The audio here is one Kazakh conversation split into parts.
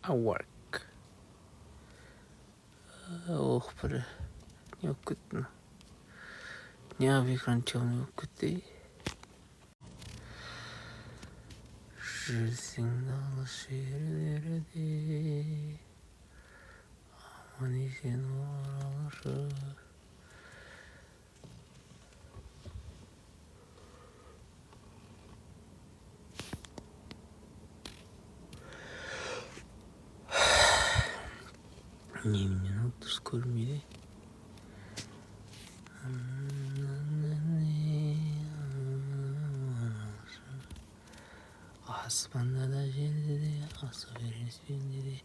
Work. Ох, бля. Не болып кетті мынау? Неғып экран темный болып кетті? Жүрсең алыс жерлерде, аман есен оралшы. Немене мынау, дұрыс көрінбейді. Аспанда да, жерде де асау емес пенде де.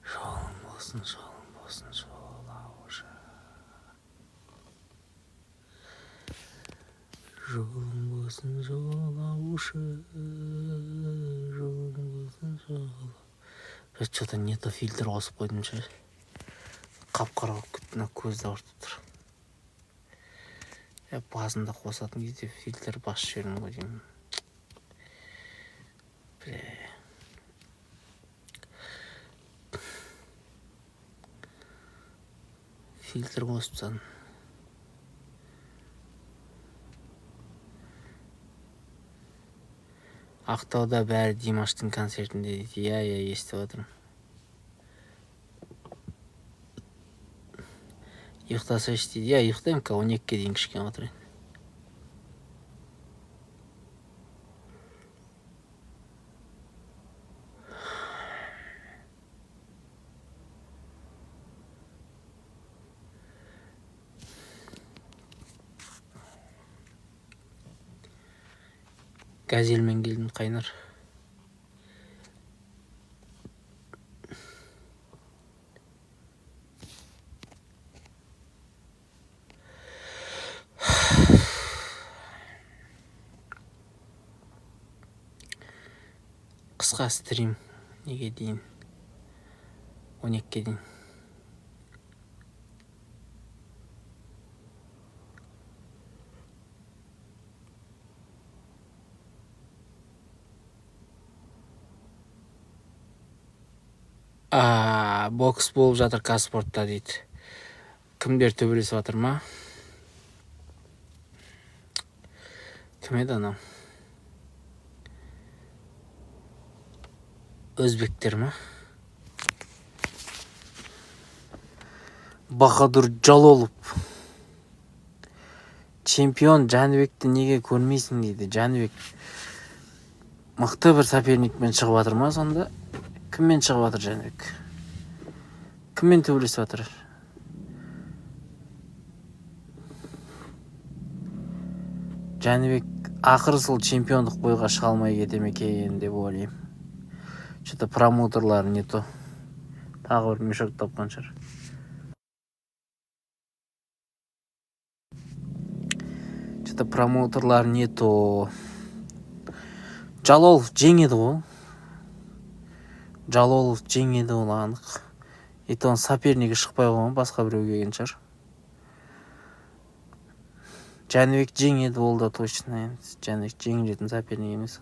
Жолың болсын, жолың болсын, жолаушы, жолың болсын, жолаушы, жолың болсын, жол. Бір че-то не то фильтр қосып қойдым ше, қап қара болып кетті мына, көзді ауыртып тұр. Е, басында қосатын кезде фильтр басып жібердім ғой деймін. Бля. Фильтр қосып тастадым. Ақтауда бәрі Димаштың концертінде дейді. Иә, естіп жатырмын. Ұйықтасайшы дейді. Иә, ұйықтаймын қазір, 12-ге дейін кішкене отырайын. Газельмен келдім, Қайнар. Қысқа стрим неге дейін? 12-ге дейін. А, бокс болып жатыр Қазспортта дейді. Кімдер төбелесіп жатыр ма? Кім еді анау? Өзбектер ма? Бахадур Жалолов. Чемпион Жәнібекті неге көрмейсің дейді. Жәнібек мықты бір соперникпен шығып жатыр ма сонда? Кіммен шығып жатыр Жәнібек? Кіммен төбелесіп жатыр? Жәнібек ақыры сол чемпиондық бойға шыға алмай кете ме екен деп ойлаймын. Че-то промоутерлары не то. Тағы бір мешок тапқан шығар. Че-то промоутерлары не то. Жалолов жеңеді ғой. Жалолов жеңеді, ол анық. И то оның сопернигі шықпай қойған, басқа біреу келген шығар. Жәнібек жеңеді, ол да точно енді. Жәнібек жеңілетін соперник емес.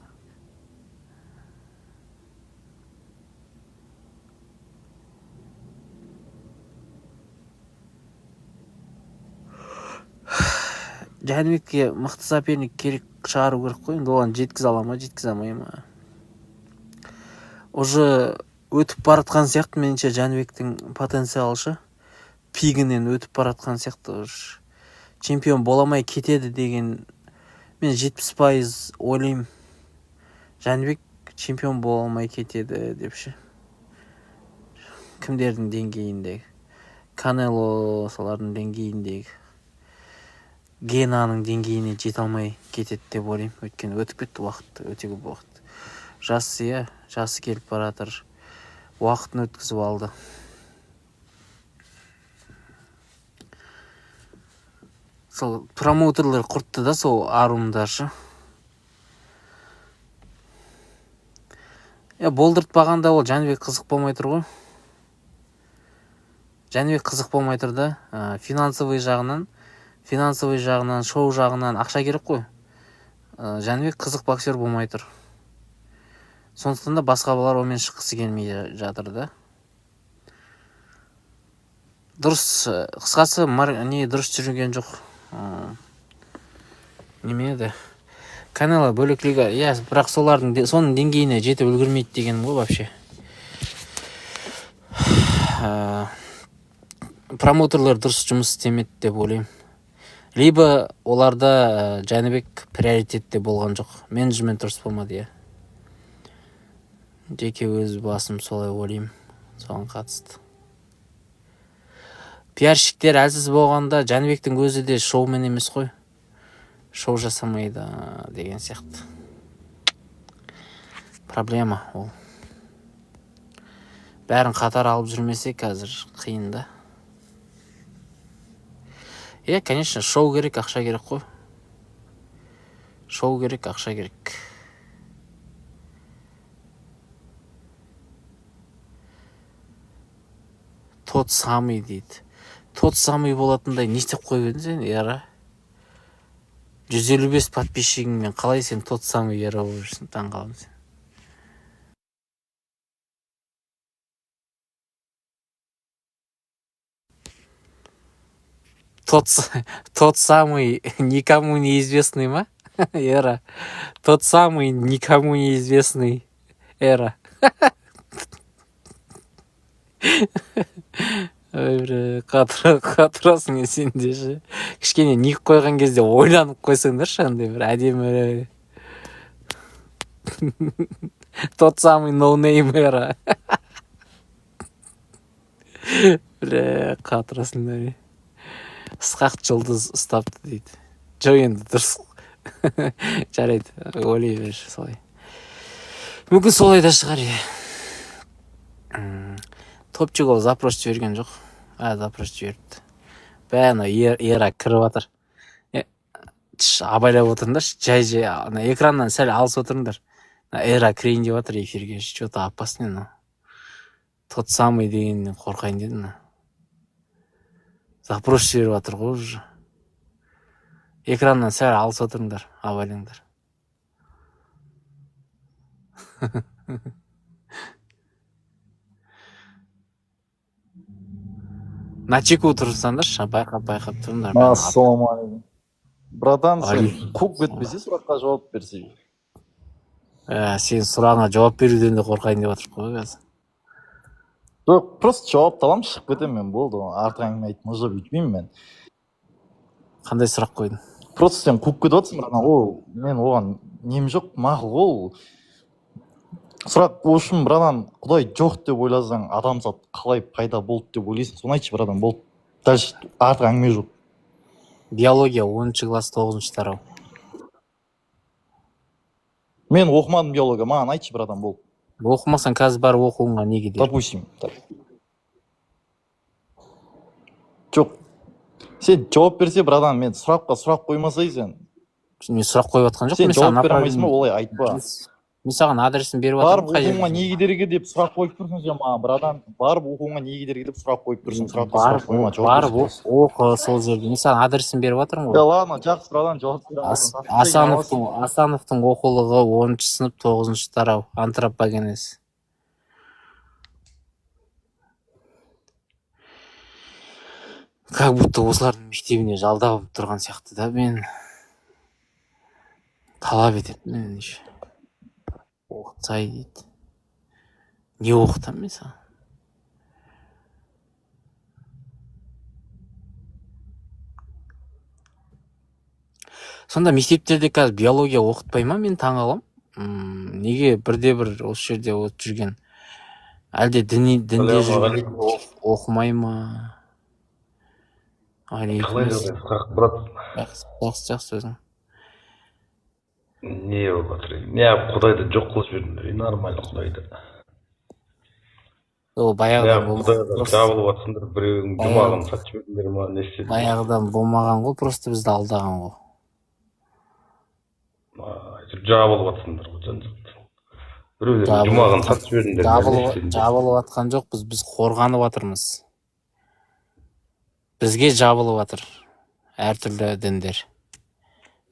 Жәнібекке мықты соперник керек, шығару керек қой енді. Оған жеткізе ала ма, жеткізе алмай ма? Уже өтіп бара жатқан сияқты меніңше, Жәнібектің потенциалы ше, пигінен өтіп бара жатқан сияқты уже. Чемпион бола алмай кетеді деген мен 70% ойлаймын, Жәнібек чемпион бола алмай кетеді деп ше. Кімдердің деңгейіндегі? Канело, солардың деңгейіндегі, Генаның деңгейіне жете алмай кетеді деп ойлаймын. Өйткені өтіп кетті уақыт, өте көп уақыт. Жасы, иә, жасы келіп бара жатыр, уақытын өткізіп алды. Сол промоутерлер құртты да сол Арумдар ше. Е, болдыртпағанда ол Жәнібек қызық болмай тұр ғой. Жәнібек қызық болмай тұр да. Финансовый жағынан, шоу жағынан ақша керек қой. Жәнібек қызық боксер болмай тұр. Сондықтан да басқа балалар онымен шыққысы келмей жатыр да. Дұрыс, қысқасы, не дұрыс жүрген жоқ. Неме еді, Канело бөлек лига, иә, бірақ солардың соның деңгейіне жетіп үлгермейді дегенім ғой вообще. Промоутерлер дұрыс жұмыс істемеді деп ойлаймын. Либо оларда Жәнібек приоритетте болған жоқ, менеджмент дұрыс болмады, иә. Жеке өз басым солай ойлаймын соған қатысты. Пиарщиктер әлсіз болғанда, Жәнібектің өзі де шоумен емес қой, шоу жасамайды деген сияқты проблема. Ол бәрін қатар алып жүрмесе, қазір қиын да, иә. Конечно, шоу керек, ақша керек қой, шоу керек, ақша керек. Тот самый дейді. Тот самый болатындай не істеп қойып едің сен, Эра? 155 подписчигіңмен қалай сен тот самый Эра болып жүрсің? Таң қаламын сен. Тот самый никому неизвестный ма, Эра? Тот самый никому неизвестный Эра. Ой, бля, қатырасың сен де ше. Кішкене ник қойған кезде ойланып қойсаңдаршы, андай бір әдемі. Тот самый no name Эра. Бля, қатырасыңдар. Ысқақ жұлдыз ұстапты дейді. Жоқ, енді дұрыс, жарайды, ойлай бер солай, мүмкін, солай да шығар, иә. Топчик ол запрос жіберген жоқ, а, запрос жіберіпті. Бә, ана Эра кіріп жатыр. Тш, абайлап отырыңдаршы, жай жай ана экраннан сәл алыс отырыңдар. Мына Эра кірейін деп жатыр эфирге, че то опасный мынау. Тот самый дегеннен қорқайын дедім. Мына запрос жіберіп жатыр ғой уже. Экраннан сәл алыс отырыңдар, абайлаңдар. На чеку тұрсаңдаршы, байқап байқап тұрыңдар. Ассалаумағалейкум, братан. Сен Алейкум. қуып кетпесе, сұраққа жауап берсе. Ә, сенің сұрағыңа жауап беруден де қорқайын деп жатырмық қой қазір. Жоқ, просто жауапты аламын, шығып кетемін мен, болды. Артық әңгіме айтып, мыжып өйтпеймін мен. Қандай сұрақ қойдың? Просто сен қуып кетіп жатырсың, братан. Ол мен оған нем жоқ, мақұл ғой ол сұрақ. В общем, братан, құдай жоқ деп ойласаң, адамзат қалай пайда болды деп ойлайсың? Соны айтшы, братан, болды, дальше артық әңгіме жоқ. Биология, 10-класс, тоғызыншы тарау. Мен оқымадым биология, маған айтшы, братан, болды. Оқымасаң, қазір барып оқуыңа не кедергі? Допустим, так. Жоқ, сен жауап берсе, братан, мен сұраққа сұрақ қоймасай сен. Мен сұрақ қойып жатқан жоқпын. Сен Мен саған жауап бере алмайсың ба? направление Олай айтпа. Мен саған адресін беріп Барып жатырмын қай оқуыңа жерде. не кедергі деп сұрақ қойып тұрсың сен маған, братан. Барып оқуыңа не кедергі деп сұрақ қойып тұрсың. Сұраққа сұрақ Барып қойма, жауап барып берші. Оқы сол жерде, мен саған адресін беріп жатырмын Да ғой. ладно, жақсы, братан, жауап бере алмасаң. Асановтың оқулығы, 10-сынып, тоғызыншы тарау, антропогенез. Как будто осылардың мектебіне жалдап тұрған сияқты да. Мен талап етеді менен еще, оқытсай дейді. Не оқытамын мен саған? Сонда мектептерде қазір биология оқытпай ма? Мен таңғаламын. Неге бірде бір осы жерде от жүрген, әлде діни, дінде жүрген Ассалаумағалейкум. оқымай ма? Қалай Алейкум. жағдай, Ысқақ брат? Жақсы, жақсы, жақсы, өзің? Не болып жатыр? Неғып құдайды жоқ қылып жібердіңдер? Е, нормально құдайды. Ол баяғыдан Неғып болмаған. құдайға Просто жабылып жатсыңдар? Біреудің баяғы жұмағын сатып жібердіңдер ма, не істедіңдер? Баяғыдан болмаған ғой, просто бізді алдаған ғой. Әйтеуір жабылып жатсыңдар ғой жан жақтан. Біреулердің Жабылып жұмағын жатқан сатып жібердіңдер ма, не жабылып істедіңдер? Жабылып жатқан жоқпыз, біз қорғанып жатырмыз. Бізге жабылып жатыр әртүрлі діндер,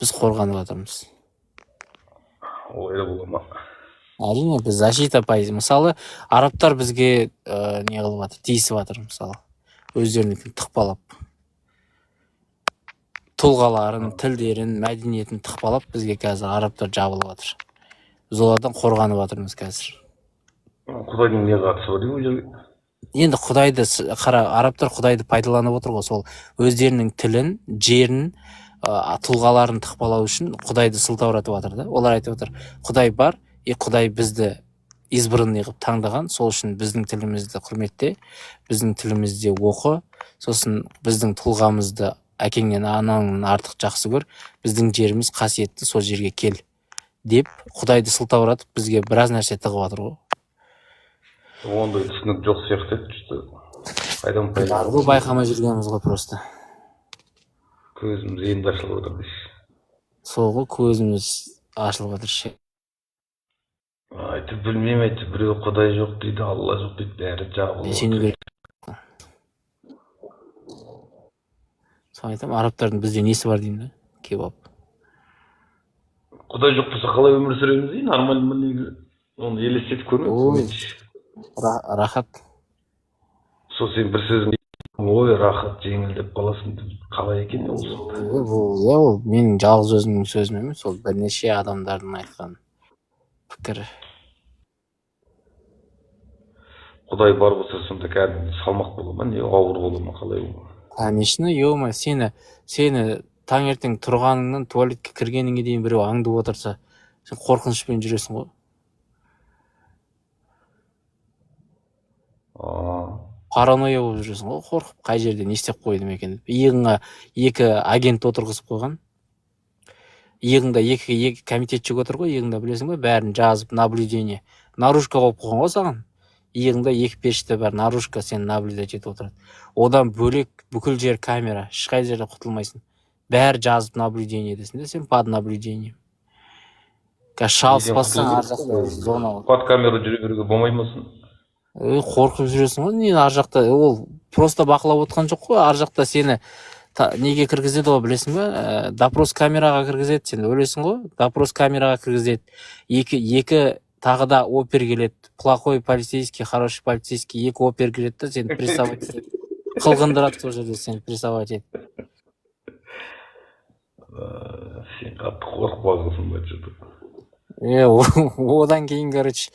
біз қорғанып жатырмыз. Олай да бола ма? Әрине, біз защита пайыз. Мысалы, арабтар бізге не қылып жатыр, тиісіп жатыр, мысалы, өздерінікін тықпалап, тұлғаларын, тілдерін, мәдениетін тықпалап, бізге қазір арабтар жабылып жатыр. Біз олардан қорғанып жатырмыз қазір. Құдайдың не қатысы бар деймін ол жерге? Енді құдайды қара, арабтар құдайды пайдаланып отыр ғой, сол өздерінің тілін, жерін, тұлғаларын тықпалау үшін құдайды сылтауратып жатыр да. Олар айтып отыр: құдай бар, и құдай бізді избранный қылып таңдаған, сол үшін біздің тілімізді құрметте, біздің тілімізде оқы, сосын біздің тұлғамызды әкеңнен, анаңнан артық жақсы көр, біздің жеріміз қасиетті, сол жерге кел деп құдайды сылтауратып, бізге біраз нәрсе тығып жатыр ғой. Ондай түсінік жоқ сияқты еді, что қайдан пайда Бар ғой, байқамай жүргенбіз ғой просто. Көзіміз енді ашылып отыр дейсіз. Сол ғой, көзіміз ашылып жатыр ше. Айтып білмеймін, әйтеуір біреу құдай жоқ дейді, алла жоқ дейді, бәрі жабылып Сену отыр. керек. Соны айтамын, арабтардың бізде несі бар деймін да, кебаб. Құдай жоқ болса, қалай өмір сүреміз дейді, нормально ма негізі? Оны елестетіп көрмеппін Ой. мен ше. Рахат. Сол сен бір сөзің, ой, рахат, жеңіл деп қаласың, қалай екен ол сонда? Ой, бұл иә, ол менің жалғыз өзімнің сөзім емес, ол бірнеше адамдардың айтқан пікірі. Құдай бар болса, сонда кәдімгі салмақ бола ма, не ауыр бола ма, қалай ол? Конечно, ё, сені таңертең тұрғаныңнан туалетке кіргеніңе дейін біреу аңдып отырса, сен қорқынышпен жүресің ғой. Паранойя болып жүресің ғой, қорқып, қай жерде не істеп қойдым екен деп. Иығыңа екі агент отырғызып қойған, иығыңда екі комитетчик отыр ғой иығыңда, білесің ба, бәрін жазып, наблюдение, наружка қойып қойған ғой саған. Иығыңда екі періште бар, наружка, сені наблюдать етіп отырады. Одан бөлек бүкіл жер камера, ешқай жерде құтылмайсың, бәрі жазып, наблюдение десің де, сен под наблюдением. Қазір шалыс Неден бассаң, құтылу ар керек жақта қой? зона болады. Под камеру жүре беруге болмай ма сосын? Ой, қорқып жүресің ғой. Не, ар жақта ол просто бақылап отқан жоқ қой, ар жақта сені неге кіргізеді ғой, білесің ба? Допрос камераға кіргізеді, сен өлесің ғой, допрос камераға кіргізеді. Екі тағы да опер келеді, плохой полицейский, хороший полицейский, екі опер келеді да, сені прессовать етеді, қылғындырады сол жерде, сені прессовать етеді. Сен қатты қорқып қалғансың ба че-то? Е, одан кейін, короче,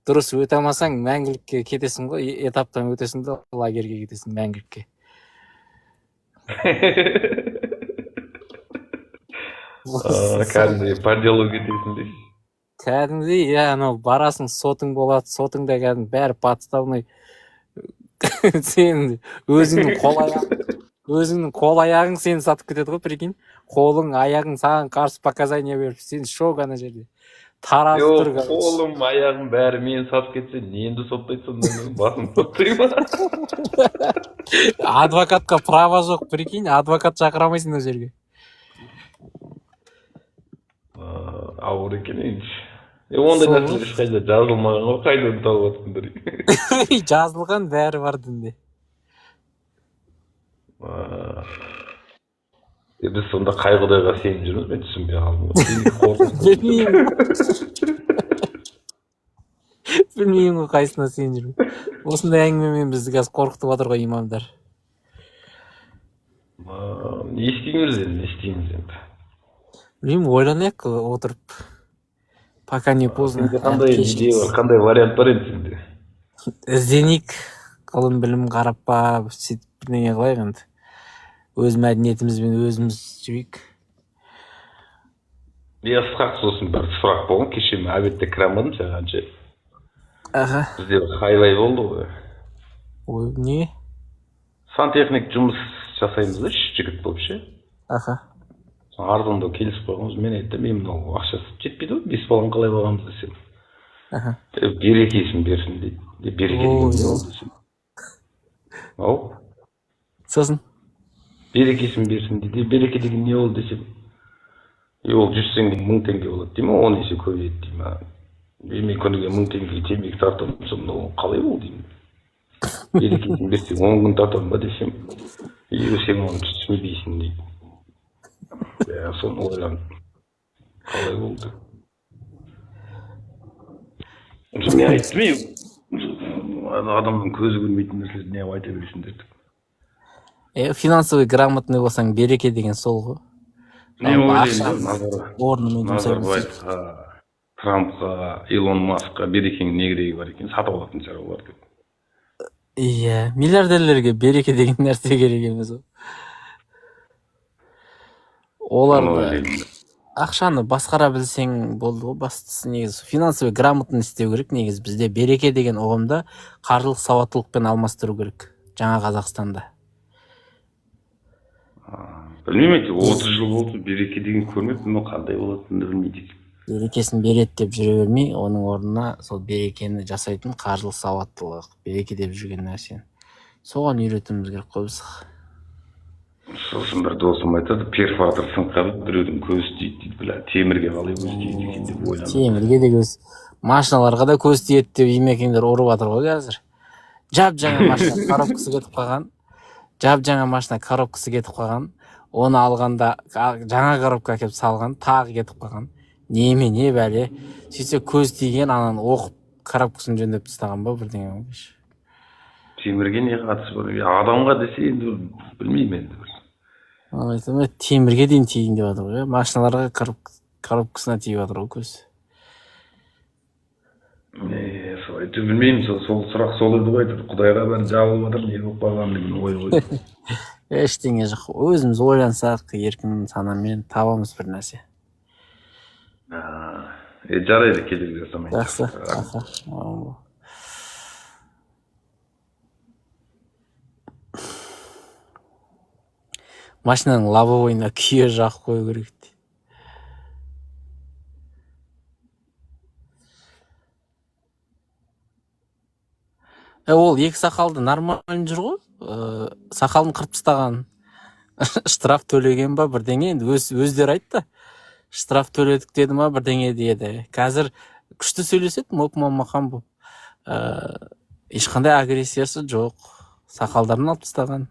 дұрыс өте алмасаң, мәңгілікке кетесің ғой, этаптан өтесің да, лагерьге кетесің мәңгілікке. Кәдімгідей по делу кетесің дейсің. Кәдімгідей, иә, анау барасың, сотың болады, сотыңда кәдімгі бәрі подставной, сен өзіңнің қол аяғың сені сатып кетеді ғой, прикинь, қолың, аяғың саған қарсы показания беріп, сен шок, ана жерде таразы тұр, Жоқ, короче. Қолым, аяғым бәрі мені сатып кетсе, немді соттайды сонда, мен басым соттай ма? Адвокатқа права жоқ, прикинь, адвокат шақыра алмайсың ол жерге. Ауыр екен енді. Ондай Сол нәрселер ешқайда жазылмаған ғой, қайдан тауып жатсыңдар? Жазылған, бәрі бар дінде. Біз сонда қай құдайға сеніп жүрміз, мен түсінбей қалдым ғой. Сенікі қорқыныш. Білмеймін ғой, қайсысына сеніп жүрмін. Осындай әңгімемен бізді қазір қорқытып жатыр ғой имамдар. Не істейміз енді, не істейміз енді? Білмеймін, ойланайық отырып, пока не поздно. Сенде Әлі қандай кеш идея емес. бар, қандай вариант бар енді сенде? Ізденейік, ғылым білім қарап па, сөйтіп бірдеңе қылайық енді, өз мәдениетімізбен өзіміз жүрейік. Е, Ысқақ, сосын бір сұрақ болған кеше, мен обедте кіре алмадым саған ше. Аха. Бізде бір хайлай болды ғой. Ой, не? Сантехник жұмыс жасаймыз да, үш жігіт болып ше. Соны арзандау келісіп қойғанбыз. Мен айттым, мен мынау ақшасы жетпейді ғой, бес баланы қалай бағамыз десем, «Е, берекесін берсін» дейді. «Е, береке деген не ол?» десем, ау. Сосын? «Берекесін берсін» дейді. «Е, береке деген не ол?» десем, е, ол 100 теңге 1000 теңге болады дей ма, 10 есе көбейеді дей ма. Е, мен күніге 1000 теңгеге темекі тартамын, сонда ол қалай ол деймін. «Берекесін берсе, 10 күн тартамын ба?» десем, е, сен оны түсінбейсің дейді. Иә, соны ойландым, қалай болды. Мен айттым, ей, адамның көзі көрмейтін нәрселерді неғып айта бересіңдер деп. Финансовый грамотный болсаң, береке деген сол ғой. Мен Жалпы ойлаймын да, ақшаны орнымен жұмсай білсең. Назарбаевқа, Трампқа, Илон Маскқа берекенің не керегі бар екен, сатып алатын шығар олар деп. Иә, миллиардерлерге береке деген нәрсе керек емес ғой. Соны Оларды ойлаймын. ақшаны басқара білсең болды ғой, бастысы негізі финансовый грамотный істеу керек. Негізі бізде береке деген ұғымды қаржылық сауаттылықпен алмастыру керек жаңа Қазақстанда. Білмеймін, әйтеуір 30 жыл болды береке деген көрмеппін, мен қандай болатынын да білмейді екенмін. Берекесін береді деп жүре бермей, оның орнына сол берекені жасайтын қаржылық сауаттылық, береке деп жүрген нәрсені соған үйретуіміз керек қой біз. Сосын бір досым айтады, перфоратор сынып біреудің көзі тиді дейді, бля, темірге қалай көз тиеді екен деп ойланып. Темірге де көз, машиналарға да көз тиеді деп имекеңдер ұрып жатыр ғой қазір. Жап жаңа машина коробкасы кетіп қалған, жап жаңа машина коробкасы кетіп қалған, оны алғанда жаңа коробка әкеліп салған, тағы кетіп қалған, неме не бәле, сөйтсе көз тиген, ананы оқып коробкасын жөндеп тастаған ба бірдеңе болмыш. Темірге не қатысы бар? Адамға десе енді білмеймін енді. Айтамын, темірге дейін тиейін деп жатыр ғой, машиналарға коробкасына тиіп жатыр ғой көз. Сол әйтеуір білмеймін, сол сұрақ сол еді ғой, әйтеуір құдайға бәрі жабылып жатыр, не болып қалған деген ой ғой. Ештеңе жоқ, өзіміз ойлансақ, еркін санамен табамыз бір нәрсе. Жарайды, кедергі жасамайын. Жақсы. Аха. Машинаның лобовойына күйе жағып қою керек дейді. Ол екі сақалды нормально жүр ғой. Сақалын қырып тастаған. Штраф төлеген ба бірдеңе, енді өздері айтты. Штраф төледік деді ма бірдеңе деді. Қазір күшті сөйлеседі, моп-момақан болып. Ешқандай агрессиясы жоқ. Сақалдарын алып тастаған.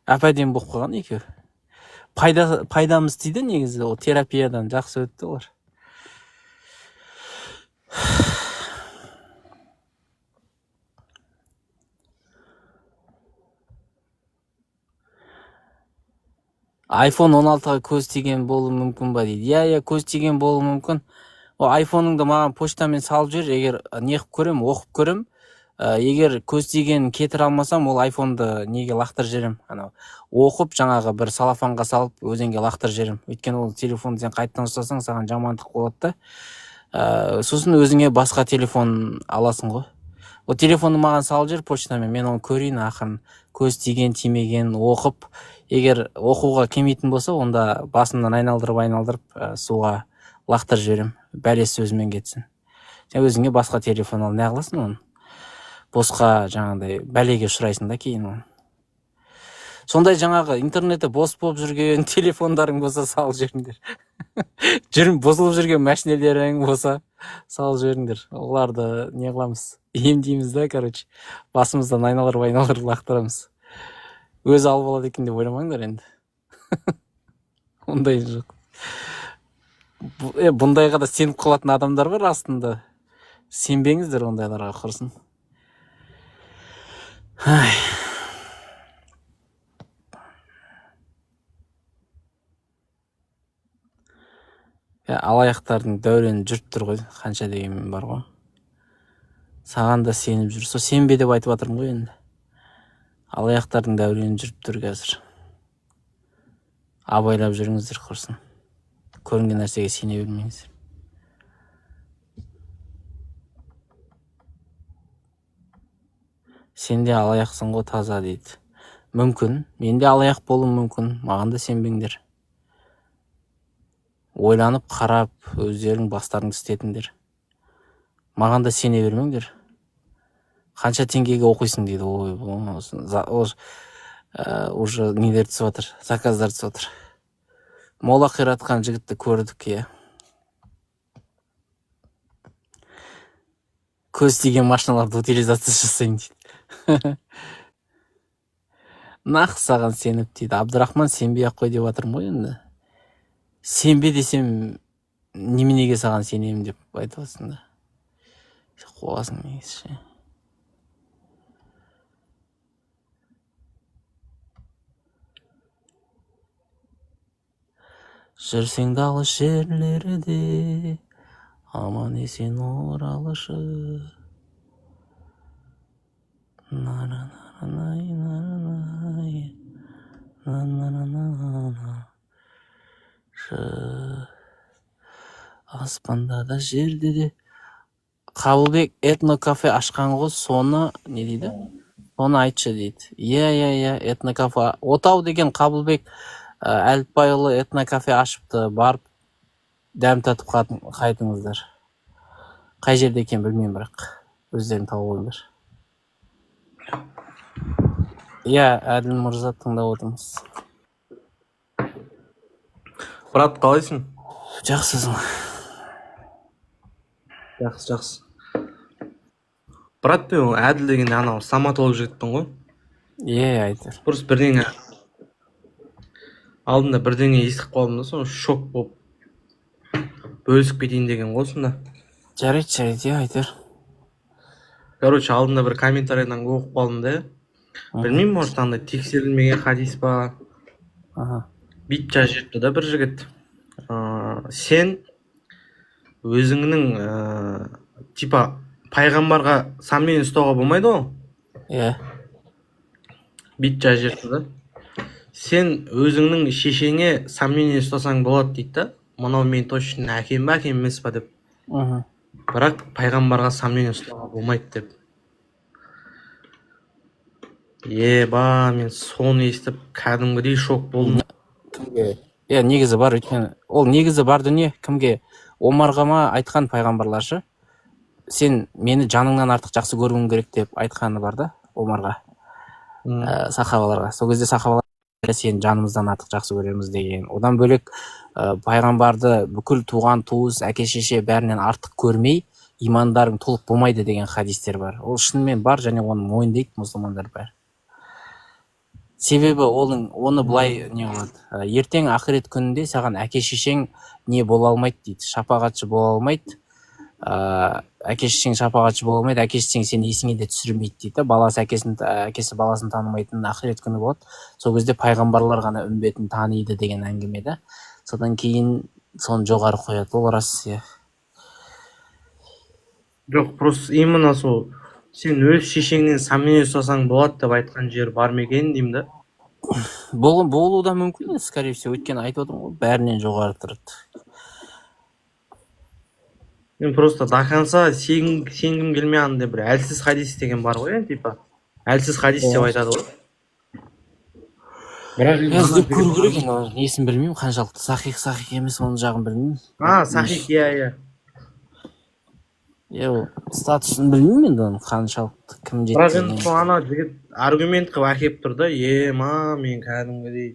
Әп-әдемі болып қалған екеуі. Пайдамыз тиді негізі, ол терапиядан жақсы өтті олар. iPhone 16-ға көз тиген болуы мүмкін ба дейді. Иә, иә, көз тиген болуы мүмкін. О, iPhone-ыңды маған почтамен салып жібер, егер неғып көрем, оқып көрем. Егер көз тигенін кетіре алмасам, ол iPhone-ды неге лақтырып жіберем? Анау оқып, жаңағы бір салафанға салып, өзенге лақтырып жіберем. Өйткені ол телефонды сен қайтадан ұстасаң, саған жамандық болады да. Сосын өзіңе басқа телефон аласың ғой. О телефонды маған салып жібер почтамен, мен оны көрейін ақырын. Көз тиген, тимеген оқып, егер оқуға келмейтін болса, онда басымнан айналдырып, суға лақтырып жіберем. Бәлесі өзімен кетсін. Сен өзіңе басқа телефон ал, не қыласың оны? Босқа жаңағыдай бәлеге ұшырайсың да кейін оны. Сондай жаңағы интернетте бос болып жүрген телефондарың болса салып жіберіңдер. Бұзылып жүрген машинелерің болса салып жіберіңдер. Оларды не қыламыз? Емдейміз да, короче. Басымыздан айналдырып лақтырамыз. Өзі алып алады екен деп ойламаңдар енді. Ондай жоқ. Бұндайға да сеніп қалатын адамдар бар астында. Сенбеңіздер ондайларға, құрсын. Ай. Алаяқтардың дәурені жүріп тұр ғой, қанша дегенмен бар ғой. Саған да сеніп жүр. Со сенбе деп айтып жатырмын ғой енді. Алаяқтардың дәурені жүріп тұр қазір. Абайлап жүріңіздер, құрсын. Көрінген нәрсеге сене бермеңіздер. Сен де алаяқсың ғой таза дейді. Мүмкін, мен де алаяқ болуым мүмкін, маған да сенбеңдер. Ойланып қарап, өздерің бастарыңды істетіңдер. Маған да сене бермеңдер. Қанша теңгеге оқисың дейді. Ой, уже нелер түсіп жатыр, заказдар түсіп жатыр. Мола қиратқан жігітті көрдік, иә. Көз тиген машиналарды утилизация жасаймын дейді. Нақ саған сеніп дейді. Абдырахман сенбей ақ қой деп жатырмын ғой енді. Сенбе десем, неменеге саған сенемін деп айтып жатсың да. Қуасың негізі ше. Жүрсең де алыс жерлерде, аман есен оралшы. На-на-на-най, на-на-най, на-на-на-на. Шы. Аспанда да, жерде де. Қабылбек этно кафе ашқан ғой, соны не дейді, соны айтшы дейді. Иә, иә, иә, этно кафе Отау деген Қабылбек Әліпбайұлы этно кафе ашыпты, барып дәм татып қайтыңыздар. Қай жерде екенін білмеймін, бірақ өздерің тауып алыңдар. Иә, Әділ мырза, тыңдап отырмыз. Брат, қалайсың? Жақсысың? Жақсы, жақсы, брат. Мен ол Әділ деген анау стоматолог жігітпін ғой. Иә, айтыр. Просто бірдеңе алдында бірдеңе естіп қалдым да, соны шок болып бөлісіп кетейін деген ғой сонда. Жарайды, жарайды, иә, айтыр. Короче, алдында бір комментарийдан оқып қалдым да. Білмеймін, может, андай тексерілмеген хадис па. Бүйтіп жазып жіберіпті да бір жігіт: сен өзіңнің типа пайғамбарға сомнение ұстауға болмайды ғой. Бүйтіп жазып жіберіпті да: сен өзіңнің шешеңе сомнение ұстасаң болады дейді да, мынау менің точно әкем ба, әкем емес па деп. Бірақ пайғамбарға сомнение ұстауға болмайды деп. Еба, мен соны естіп кәдімгідей шок болдым. Кімге? Иә, негізі бар, өйткені ол негізі бар дүние. Кімге, Омарға ма айтқан пайғамбарлар ше, сен мені жаныңнан артық жақсы көруің керек деп айтқаны бар да Омарға. Сахабаларға сол кезде сахабалар сені жанымыздан артық жақсы көреміз деген. Одан бөлек, пайғамбарды бүкіл туған туыс, әке шеше бәрінен артық көрмей имандарың толық болмайды деген хадистер бар. Ол шынымен бар және оны мойындайды мұсылмандар бәрі. Себебі оның оны былай не қылады: ертең ақырет күнінде саған әке шешең не бола алмайды дейді, шапағатшы бола алмайды. Әке шешең шапағатшы бола алмайды, әке шешең сені есіңе де түсірмейді дейді да. Баласы әкесін, әкесі баласын танымайтын ақырет күні болады, сол кезде пайғамбарлар ғана үмбетін таниды деген әңгіме да. Содан кейін соны жоғары қояды, ол рас, иә. Жоқ, просто именно сол сен өз шешеңнен сомнение ұстасаң болады деп айтқан жер бар ма екен деймін да. Болуы да мүмкін енді, скорее всего, өйткені айтып отырмын ғой, бәрінен жоғары тұрады. Мен просто до конца сенгім келмей, андай бір әлсіз хадис деген бар ғой енді, типа әлсіз хадис деп айтады ғой, бірақ енді Иә, ана іздеп жігіт көру керек енді, оның несін білмеймін, қаншалықты сахих, сахих емес, оның жағын білмеймін. А, сахих, иә, иә. Иә, ол статусын білмеймін енді оның қаншалықты кім Бірақ енді жеткізген. сол ана жігіт аргумент қылып әкеліп тұр да, ема, мен кәдімгідей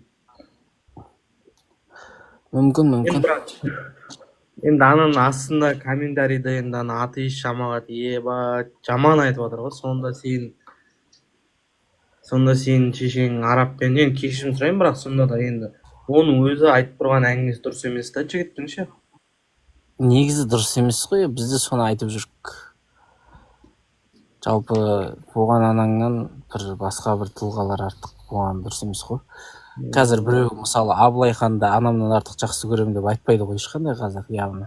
Мүмкін, енді мүмкін. Бірақ енді ананың астында комментарийда енді ана атеист жамағат ебать жаман айтып жатыр ғой: сонда сенің шешең арабпен. Енді кешірім сұраймын, бірақ сонда да енді оның өзі айтып тұрған әңгімесі дұрыс емес та жігіттің ше. Негізі дұрыс емес қой, біз де соны айтып жүрік. Жалпы туған анаңнан бір басқа бір тұлғалар артық болған дұрыс емес қой. Қазір біреу, мысалы, Абылай ханды анамнан артық жақсы көремін деп айтпайды ғой ешқандай қазақ явно.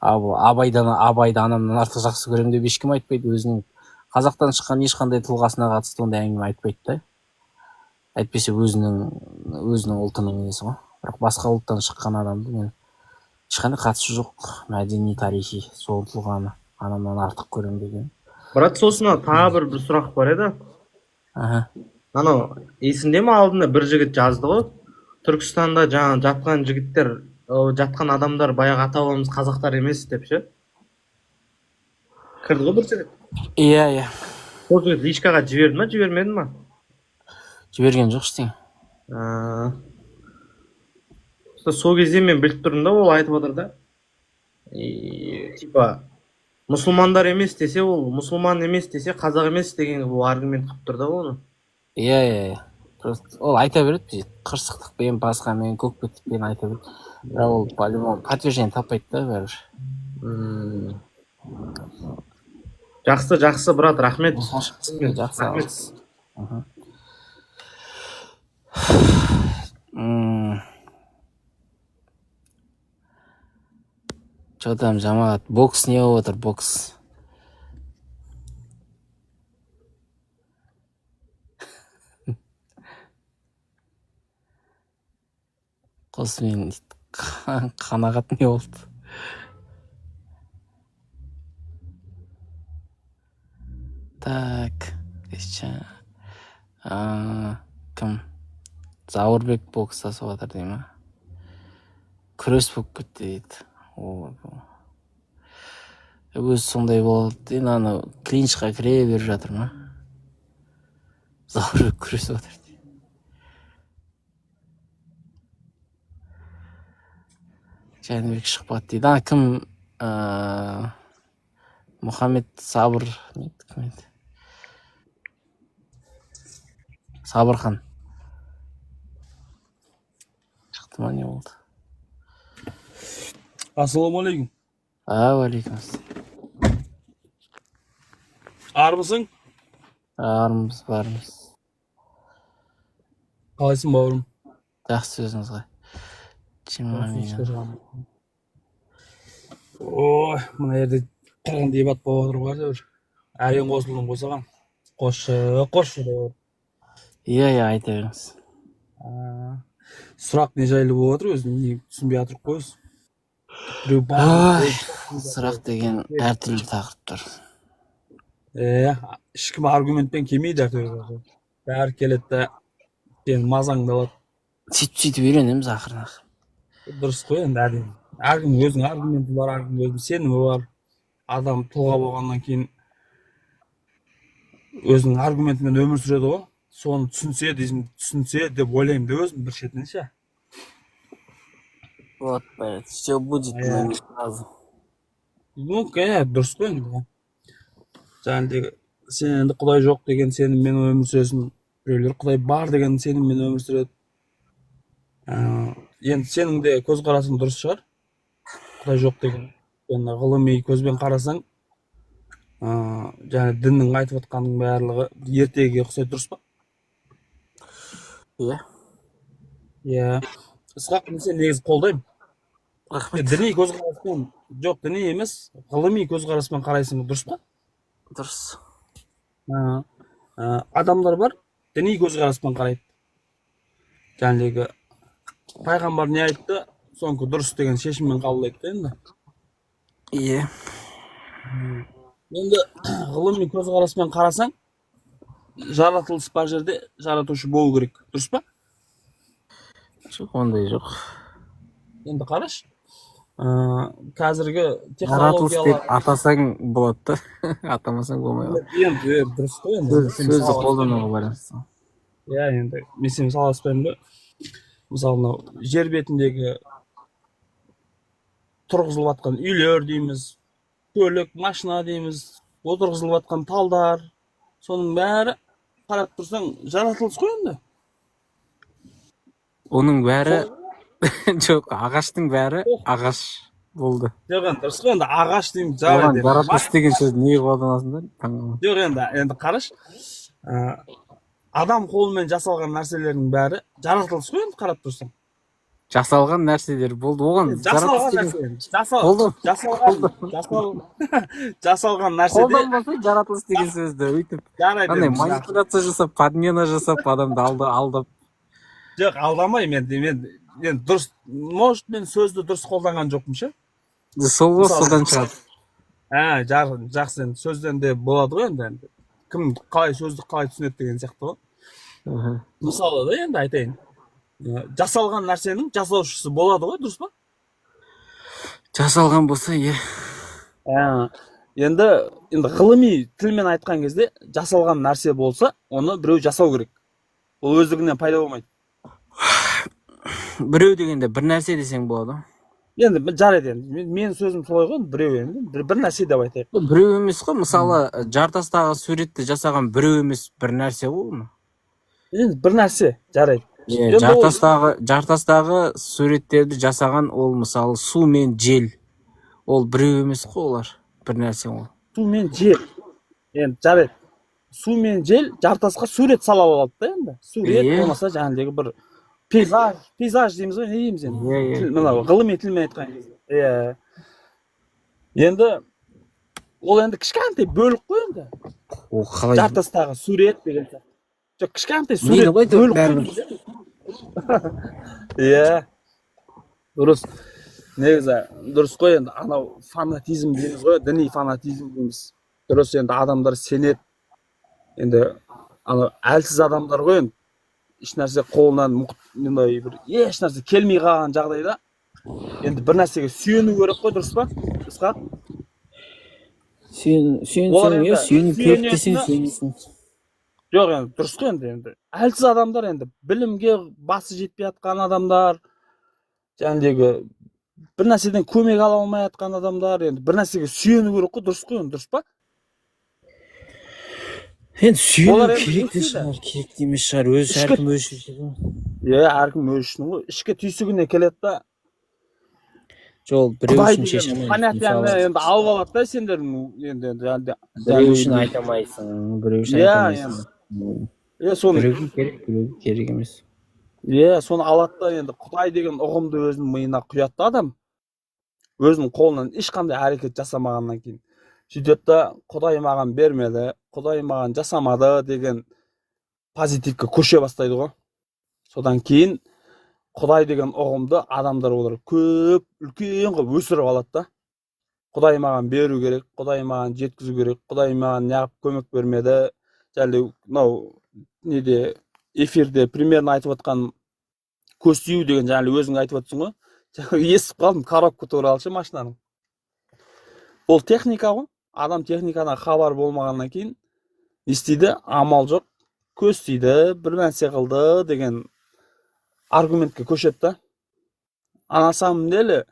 Абайдан, Абайды анамнан артық жақсы көремін деп ешкім айтпайды. Өзінің қазақтан шыққан ешқандай тұлғасына қатысты ондай әңгіме айтпайды да, әйтпесе өзінің ұлтының несі ғой. Бірақ басқа ұлттан шыққан адамды, мен ешқандай қатысы жоқ мәдени, тарихи, сол тұлғаны анамнан артық көремін деген. Брат, сосын ана тағы бір сұрақ бар еді. Аха. Анау есіңде ме, алдында бір жігіт жазды ғой, Түркістанда жаңа жатқан жігіттер, жатқан адамдар баяғы ата бабамыз қазақтар емес деп ше, кірді ғой бір жігіт. Иә, иә. Сол жігіт личкаға жіберді ма, жібермеді ма? Жіберген жоқ ештеңе. Сол кезде мен біліп тұрмын да, ол айтып отыр да. И, типа мұсылмандар емес десе, ол мұсылман емес десе, қазақ емес деген бұл аргумент қылып тұр да оны. Иә, иә, иә, просто ол айта береді бүйтіп, қырсықтықпен, басқамен, көкбеттікпен айта береді, бірақ ол по любому подтверждение таппайды да бәрібір. Жақсы, жақсы, брат, рахмет. Жақсы. Рахмет. Алғыс. Че там, жамағат, бокс не болып отыр, бокс? Қосымен дейді. Қанағат не болды? Так, еще. Кім? Зауырбек бокстасып жатыр дей ма? Күрес болып кетті дейді. Ой, өзі сондай болды. Енді ана клинчқа кіре беріп жатыр ма? Зауырбек күресіп жатыр дейді. Жәнібек шықпады дейді. Ана кім? Мұхаммед Сабыр не еді, кім еді? Сабырхан. Шықты ма, не болды? Ассалаумағалейкум. Уағалейкум ассалам. Армысың? Армыз, бармыз. Қалайсың, бауырым? Жақсы, өзіңіз қалай? 20 минут. Ой, мына жерде қырғын дебат болып отыр ғой әйтеуір. Әрең қосылдым ғой саған. Қосшы, қосшы деп отыр. Иә, айта беріңіз. Сұрақ не жайлы болып отыр өзі, не түсінбей жатырмық қой өзі. Біреу бар, Ай, біреу сұрақ деген әртүрлі тақырыптар. Е, ешкім аргументпен келмейді әйтеуір. Бәрі келеді да сенің мазаңды алады. Сөйтіп сөйтіп үйренеміз ақырын ақырын. Дұрыс қой енді, әрине. Әркім өзінің аргументі бар, әркім өзінің сенімі бар. Адам тұлға болғаннан кейін өзінің аргументімен өмір сүреді ғой. Соны түсінсе дейсің, түсінсе деп ойлаймын да өзім бір шетінен ше. Вот, все будет, но не сразу. Ну, иә, дұрыс қой енді. Жаңағыдегі сен енді Құдай жоқ деген сеніммен өмір сүресің, біреулер Құдай бар деген сеніммен өмір сүреді. Енді сенің де көзқарасың дұрыс шығар. Құдай жоқ деген. Енді ғылыми көзбен қарасаң, жаңа діннің айтып отқанының барлығы ертегіге ұқсайды, дұрыс па? Иә. Иә. Ысқақ, мен сені негізі қолдаймын. Рахмет. Діни көзқараспен, жоқ, діни емес, ғылыми көзқараспен қарайсың, дұрыс па? Дұрыс. Адамдар бар, діни көзқараспен қарайды. Жаңағыдегі пайғамбар не айтты, сонікі дұрыс деген шешіммен қабылдайды да енді. Иә. Енді ғылыми көзқараспен қарасаң, жаратылыс бар жерде жаратушы болу керек, дұрыс па? Жоқ, ондай жоқ. Енді қарашы, қазіргі Жаратылыс деп технологиялар атасаң болады да, атамасаң болмай қалады. Енді дұрыс қой енді. Сөзді қолдануға байланысты. Иә, енді мен сені мысал аспаймын ғой. Мысалы, мынау жер бетіндегі тұрғызылып жатқан үйлер дейміз, көлік, машина дейміз, отырғызылып жатқан талдар, соның бәрі қарап тұрсаң жаратылыс қой енді. Оның бәрі жоқ, ағаштың бәрі ағаш болды. Жоқ, енді дұрыс қой енді, ағаш дейміз, Оған жарайды енді. жаратылыс деген сөз неге қолданасыңдар? Таңғаламын. Жоқ, енді қарашы, адам қолымен жасалған нәрселердің бәрі жаратылыс қой енді қарап тұрсаң. Жасалған нәрселер болды. Оған Жасалған жаратылыс деген нәрсе. Қолдан- Жасалған нәрседе қолданбаса жаратылыс деген сөзді өйтіп жарайды андай енді. Манипуляция жасап, подмена жасап, адамды алдап. Жоқ, алмаймын енді, мен енді дұрыс, может, мен сөзді дұрыс қолданған жоқпын ше. Сол ғой, Мысалы- содан шығады. Ә, жақсы, енді сөзден де болады ғой енді. Кім қалай сөзді қалай түсінеді деген сияқты ғой. Мысалы да енді айтайын. Жасалған нәрсенің жасаушысы болады ғой, дұрыс па? Жасалған болса, иә. Ә, енді ғылыми тілмен айтқан кезде жасалған нәрсе болса, оны біреу жасау керек. Ол өздігінен пайда болмайды. Біреу дегенде бір нәрсе десең болады. Енді жарайды енді. Менің сөзім солай ғой, енді біреу енді бір нәрсе деп айтайық. Біреу емес қой, мысалы, жартастағы суретті жасаған біреу емес, бір нәрсе ғой оны. Енді бір нәрсе, жарайды. Иә, Енді ол- жартастағы суреттерді жасаған ол, мысалы, су мен жел. Ол біреу емес қой, олар. Бір нәрсе ол. Су мен жел. Енді жарайды, су мен жел жартасқа сурет сала алады да енді. Сурет Иә. болмаса жаңағыдегі бір пейзаж дейміз ғой, не дейміз енді? Иә, иә. Тіл, мынау ғылыми тілмен айтқан кезде. Иә. Енді ол енді кішкентай бөлік қой енді. Ол қалай? Жартастағы сурет деген сияқты. Жоқ, кішкентай Мейлі сурет ғой, бөлік бәрібір. қой. Иә. Дұрыс. Негізі дұрыс қой енді, анау фанатизм дейміз ғой, діни фанатизм дейміз. Дұрыс, енді адамдар сенеді. Енді анау әлсіз адамдар ғой енді. Ешнәрсе қолынан мындай бір ешнәрсе келмей қалған жағдайда енді бір нәрсеге сүйену керек қой, дұрыс па? Ысқақ? Сүйенсең, Олар иә, енді сүйену керек десең сүйенетіні- сүйенесің. Жоқ, енді дұрыс қой енді. Әлсіз адамдар енді білімге басы жетпей жатқан адамдар, жаңағыдегі бір нәрседен көмек ала алмай жатқан адамдар енді бір нәрсеге сүйену керек қой, дұрыс қой енді, дұрыс па? Енді сүйену Олар енді керек те не істейді? шығар, керек те емес шығар. Өз әркім өз шешеді ғой. Иә, әркім өз үшін ғой. Ішкі түйсігіне келеді да. Жоқ, біреу Құдай үшін шеше деген алмайсың. понятияны Мысалы, енді алып алады да сендердің енді біреу үшін айта алмайсың, біреу үшін Иә, айта алмайсың. Иә, соны Біреуге керек, біреуге керек емес. Иә, соны алады да енді Құдай деген ұғымды өзінің миына құяды да адам. Өзінің қолынан ешқандай әрекет жасамағаннан кейін. Сөйтеді да, Құдай маған бермеді, Құдай маған жасамады деген позитивке көше бастайды ғой. Содан кейін Құдай деген ұғымды адамдар олар көп үлкен қылып өсіріп алады да. Құдай маған беру керек, Құдай маған жеткізу керек, Құдай маған неғып көмек бермеді. Және мынау неде эфирде примерно айтып отқан көз тию деген жаңа өзің айтып отырсың ғой. Жаңа естіп қалдым коробка туралы ше, машинаның. Ол техника ғой. Адам техникадан хабар болмағаннан кейін не істейді? Амал жоқ, көз тиді, бір нәрсе қылды деген аргументке көшеді да. А на самом деле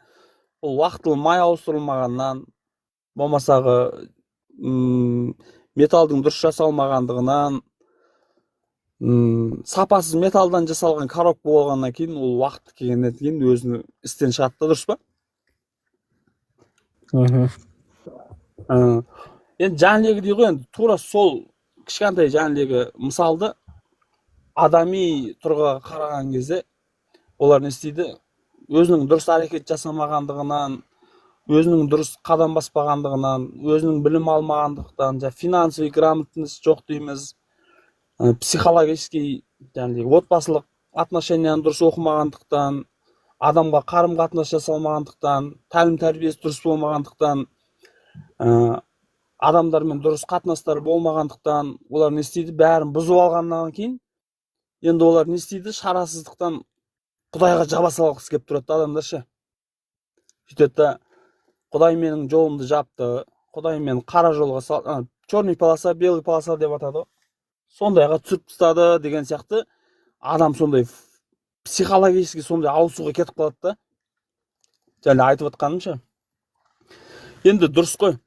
ол уақытылы май ауыстырылмағаннан, болмасағы металдың дұрыс жасалмағандығынан, сапасыз металдан жасалған коробка болғаннан кейін ол уақыт келгеннен кейін өзінің істен шығады да, дұрыс па? Мхм. Енді жәнегідей ғой енді, тура сол кішкентай жәнегі мысалды адами тұрғыға қараған кезде олар не істейді? Өзінің дұрыс әрекет жасамағандығынан, өзінің дұрыс қадам баспағандығынан, өзінің білім алмағандықтан, жаңа финансовый грамотность жоқ дейміз, психологический жаңағыдай отбасылық отношенияны дұрыс оқымағандықтан, адамға қарым қатынас жасалмағандықтан, тәлім тәрбиесі дұрыс болмағандықтан, адамдармен дұрыс қатынастар болмағандықтан олар не істейді? Бәрін бұзып алғаннан кейін енді олар не істейді? Шарасыздықтан Құдайға жаба салғысы келіп тұрады да адамдар ше. Сөйтеді да, Құдай менің жолымды жапты, Құдай мені қара жолға сал, черный полоса, белый полоса деп атады ғой, сондайға түсіріп тастады деген сияқты. Адам сондай психологически сондай ауысуға кетіп қалады да. Және айтып отқаным ше, енді дұрыс қой.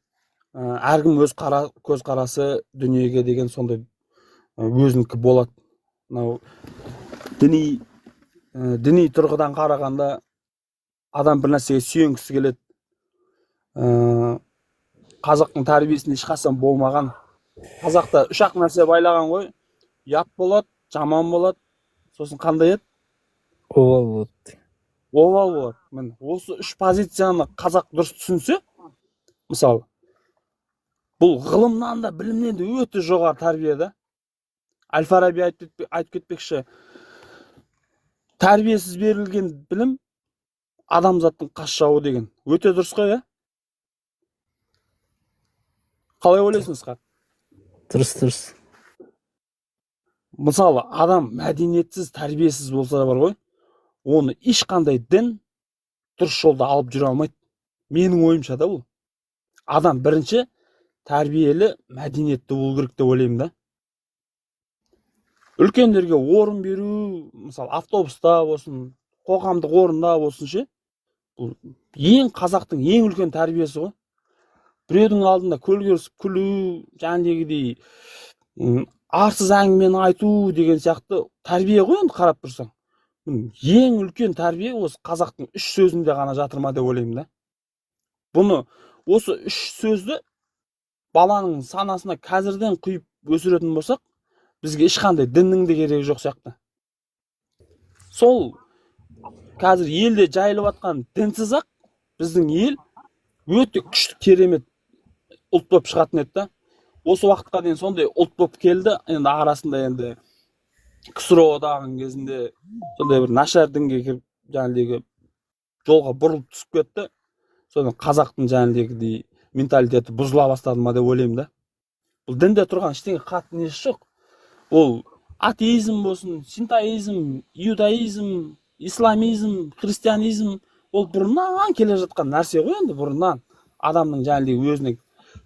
Әркім өз көзқарасы дүниеге деген сондай өзінікі болады. Мынау діни тұрғыдан қарағанда адам бір нәрсеге сүйенгісі келеді. Қазақтың тәрбиесінде ешқашан болмаған. Қазақта үш ақ нәрсе байлаған ғой: ұят болады, жаман болады, сосын қандай еді? Обал болады. Обал болады. Міне, осы үш позицияны қазақ дұрыс түсінсе, мысалы, бұл ғылымнан да, білімнен де өте жоғары тәрбие да. Әл Фараби айтып кетпекші, тәрбиесіз берілген білім адамзаттың қас жауы деген. Өте дұрыс қой, иә? Қалай ойлайсың, Ысқақ? Дұрыс, дұрыс. Мысалы, адам мәдениетсіз, тәрбиесіз болса да бар ғой, оны ешқандай дін дұрыс жолда алып жүре алмайды, менің ойымша да. Бұл адам бірінші тәрбиелі, мәдениетті болу керек деп ойлаймын да. Үлкендерге орын беру, мысалы, автобуста болсын, қоғамдық орында болсын ше, бұл ең қазақтың ең үлкен тәрбиесі ғой. Біреудің алдында көлгірсіп күлу, жаңағыдей арсыз әңгімені айту деген сияқты тәрбие ғой енді қарап тұрсаң. Ең үлкен тәрбие осы қазақтың үш сөзінде ғана жатыр ма деп ойлаймын да. Бұны, осы үш сөзді Баланың санасына қазірден құйып өсіретін болсақ, бізге ешқандай діннің де керегі жоқ сияқты. Сол қазір елде жайылып жатқан дінсіз ақ біздің ел өте күшті, керемет ұлт болып шығатын еді да. Осы уақытқа дейін сондай ұлт болып келді. Енді арасында енді КСРО одағының кезінде сондай бір нашар дінге кіріп, жаңағыдегі жолға бұрылып түсіп кетті. Содан қазақтың жаңағыдегідей менталитеті бұзыла бастады ма деп ойлаймын да. Бұл дінде тұрған ештеңе қатты несі жоқ. Ол атеизм болсын, синтоизм, иудаизм, исламизм, христианизм, ол бұрыннан келе жатқан нәрсе ғой енді, бұрыннан адамның жаңағыдей өзіне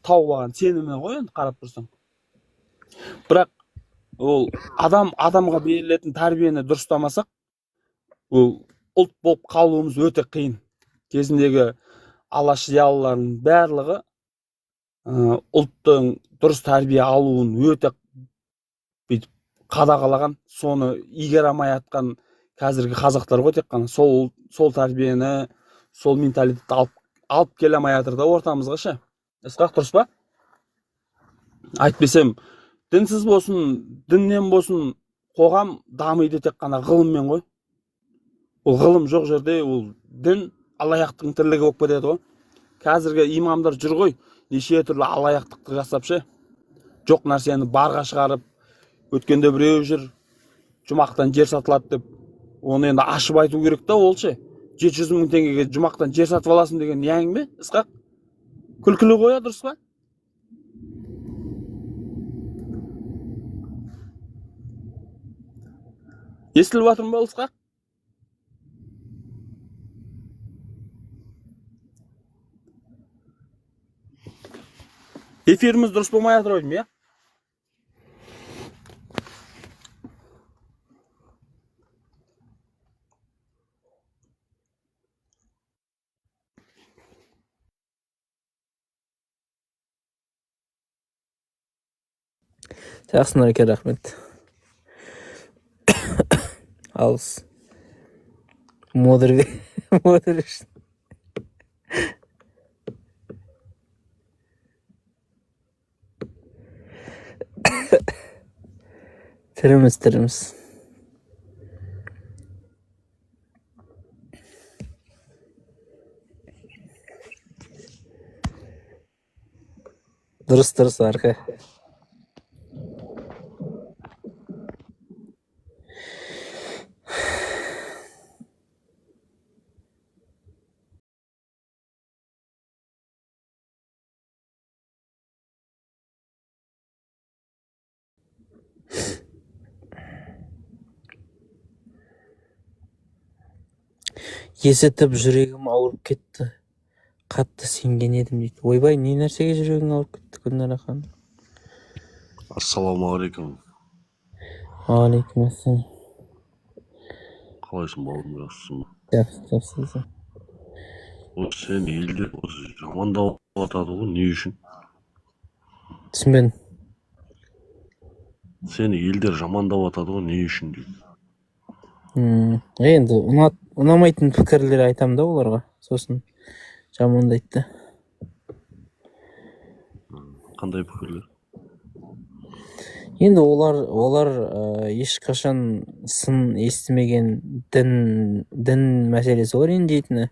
тауып алған сенімі ғой енді, қарап тұрсаң. Бірақ ол адам адамға берілетін тәрбиені дұрыстамасақ, ол ұлт болып қалуымыз өте қиын. Кезіндегі алаш зиялыларының барлығы ұлттың дұрыс тәрбие алуын өте бүйтіп қадағалаған, соны игере алмай жатқан қазіргі қазақтар ғой тек қана сол тәрбиені, сол менталитетті алып келе алмай жатыр да ортамызға ше. Ысқақ, дұрыс па? Әйтпесем дінсіз болсын, діннен болсын, қоғам дамиды тек қана ғылыммен ғой. Ол ғылым жоқ жерде ол дін алаяқтың тірлігі болып кетеді ғой. Қазіргі имамдар жүр ғой, неше түрлі алаяқтықты жасап ше, жоқ нәрсені барға шығарып. Өткенде біреу жүр, жұмақтан жер сатылады деп, оны енді ашып айту керек та. Ол ше 700 мың теңгеге жұмақтан жер сатып аласың деген не әңгіме, Ысқақ? Күлкілі ғой, дұрыс па? Естіліп жатыр ма, Ысқақ? Эфиріміз дұрыс болмай жатыр ау деймін, иә? Жақсы, Нұреке, рахмет. Алғыс. Модер үшін. Тіріміз, тіріміз. Дұрыс, дұрыс, Арқа. Есітіп жүрегім ауырып кетті. Қатты сенген едім дейді. Ойбай, не нәрсеге жүрегің ауырып кетті, Гүлнара ханым? Ассалаумағалейкум. Уағалейкум ассалам. Қалайсың, бауырым, жақсысың ба? Жақсы, жақсы. Осы сен елде осы жамандап жатады ғой, не үшін? Түсінбедім. Сені елдер жамандап жатады ғой, не үшін дейді. Енді ұнамайтын пікірлер айтамын да оларға, сосын жамандайды да. Қандай пікірлер? Енді олар ешқашан сын естімеген дін мәселесі ғой ренжитіні.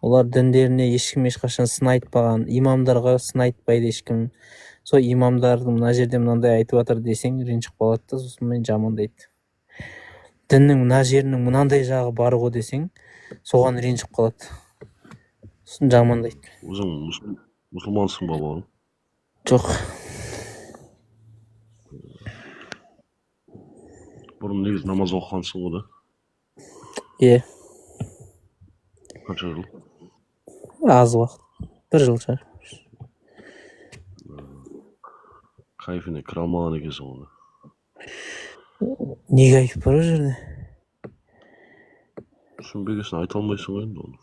Олар діндеріне ешкім ешқашан сын айтпаған, имамдарға сын айтпайды ешкім. Сол имамдардың мына жерде мынандай айтып жатыр десең ренжіп қалады да, сосын мен жамандайды. Діннің мына жерінің мынандай жағы бар ғой десең, соған ренжіп қалады. Сосын жамандайды. Өзің мұсылмансың ба, бауырым? Жоқ. Бұрын негізі намаз оқығансың ғой да? Иә. Қанша жыл? Аз уақыт. Бір жыл шығар. Кайфіне кіре алмаған екенсің ғой. Не кайф бар ол жерде? Түсінбегесін айта алмайсың ғой енді оны.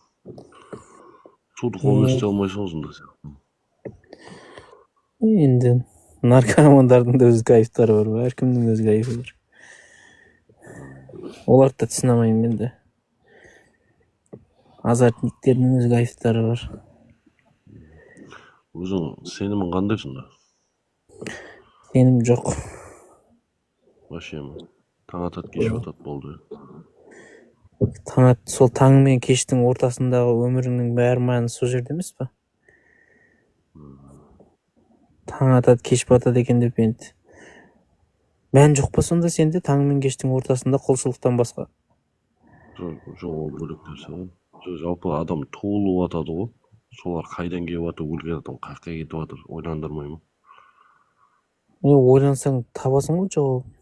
Суды қолмен істей алмайсың ғой сонда сен. Енді наркомандардың да өз кайфтары бар, әркімнің өз кайфы бар. Оларды да түсіне алмаймын мен де. Азартниктердің өз кайфтары бар. Өзің сенімің қандай сонда? Сенім жоқ. Вообще ма? Таң атады, кеш батады, болды. Таң сол таң мен кештің ортасындағы өміріңнің бәрі мәні сол жерде емес па? Таң атады, кеш батады екен деп енді мән жоқ па сонда сенде таң мен кештің ортасында құлшылықтан басқа? Жоқ, ол бөлек нәрсе ғой. Жоқ, жалпы адам туылып жатады ғой, солар қайдан келіп жатыр, өлген адам қай жаққа кетіп жатыр, ойландырмай ма? Не, ойлансаң, табасың ғой жауабын.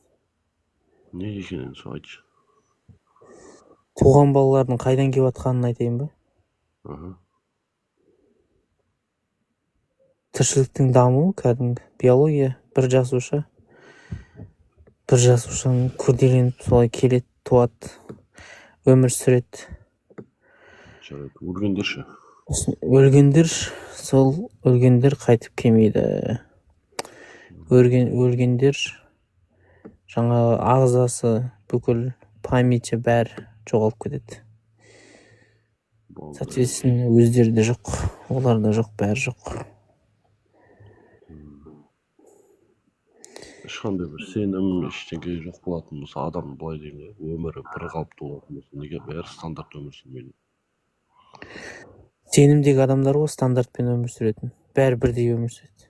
Не екен енді, сол айтшы. Туған балалардың қайдан келіп жатқанын айтайын ба? Аха. Тіршіліктің дамуы, кәдімгі биология. Бір жасуша, бір жасушаның күрделеніп солай келеді, туады, өмір сүреді. Жарайды, өлгендер ше? Сосын өлгендер, сол өлгендер қайтып келмейді. Өлгендер жаңағы ағзасы, бүкіл памяти, бәрі жоғалып кетеді. Болды. Соответственно, өздері де жоқ, олар да жоқ, бәрі жоқ. Ешқандай бір сенім, ештеңе жоқ болатын болса, адам былай деймін да, өмірі бір қалыпты болатын болса, неге бәрі стандарт өмір сүрмейді? Сенімдегі адамдар ғой стандартпен өмір сүретін, бәрі бірдей өмір сүреді.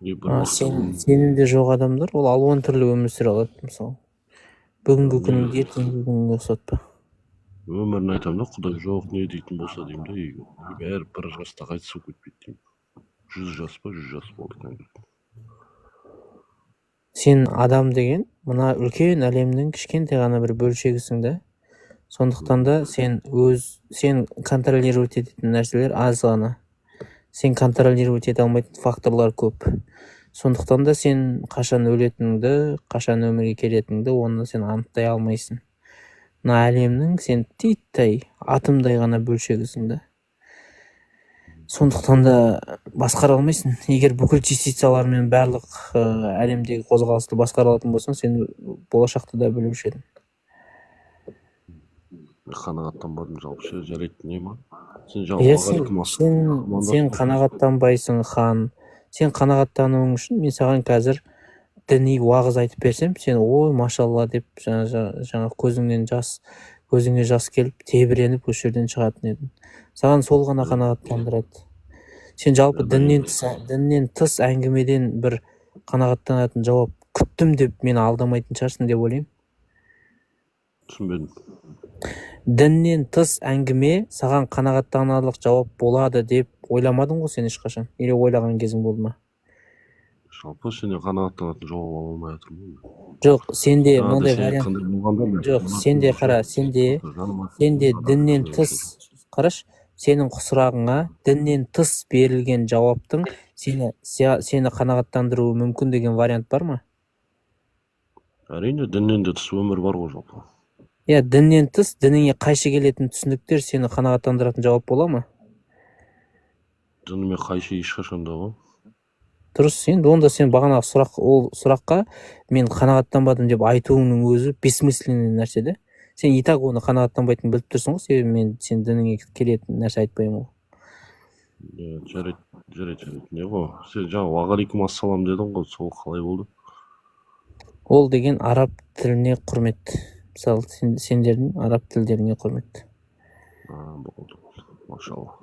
Не бір А, уақытта сенімде жоқ адамдар ол алуан түрлі өмір сүре алады. Мысалы, бүгінгі күніңді ертеңгі күніңе ұқсатпа. Өмірін айтамын да, құдай жоқ не дейтін болса деймін да, и бәрі бір жаста қайтыс болып кетпейді деймін. 100 жас па, 100 жас болды конкретно. Сен адам деген мына үлкен әлемнің кішкентай ғана бір бөлшегісің да. Сондықтан да сен өз, сен контролировать ететін нәрселер аз ғана, сен контролировать ете алмайтын факторлар көп. Сондықтан да сен қашан өлетініңді, қашан өмірге келетініңді, оны сен анықтай алмайсың. Мына әлемнің сен титтей, атомдай ғана бөлшегісің да. Сондықтан да басқара алмайсың. Егер бүкіл частицалармен барлық әлемдегі қозғалысты басқара алатын болсаң, сен болашақты да білуші едің. Мен қанағаттанбадым жалпы ше. Жарайды, не ма, сен жалпы Иә, сен уағалейкум сен ассалам. Сен қанағаттанбайсың, хан. Сен қанағаттануың үшін мен саған қазір діни уағыз айтып берсем, сен «Ой, машалла» деп жаңа көзіңе жас келіп, тебіреніп осы жерден шығатын едің. Саған сол ғана қанағаттандырады. Сен жалпы діннен тыс әңгімеден бір қанағаттанатын жауап күттім деп мені алдамайтын шығарсың деп ойлаймын. Түсінбедім. Діннен тыс әңгіме саған қанағаттанарлық жауап болады деп ойламадың ғой сен ешқашан, или ойлаған кезің болды ма? Жалпы сенен қанағаттанатын жауап ала алмай жатырмын ғой мен. Жоқ, сенде Жаңағыдай мынандай сен вариант қандай болғанда мен жоқ, сенде, қара, сенде діннен тыс, қарашы, сенің сұрағыңа діннен тыс берілген жауаптың сені қанағаттандыруы мүмкін деген вариант бар ма? Әрине, діннен де тыс өмір бар ғой жалпы. Иә, діннен тыс, дініңе қайшы келетін түсініктер сені қанағаттандыратын жауап бола ма? Дініме қайшы ешқашан да ғой. Дұрыс. Енді онда сен бағанағы сұрақ, ол сұраққа мен қанағаттанбадым деп айтуыңның өзі бессмысленный нәрсе да. Сен и так оны қанағаттанбайтынын біліп тұрсың ғой, себебі мен сен дініңе келетін нәрсе айтпаймын ғой. Иә, жарайды, не ғой, сен жаңа уағалейкум ассалам дедің ғой, сол қалай болды? Ол деген араб тіліне құрмет. Мысалы, сендердің араб тілдеріңе құрмет. А, болды, болды, машалла.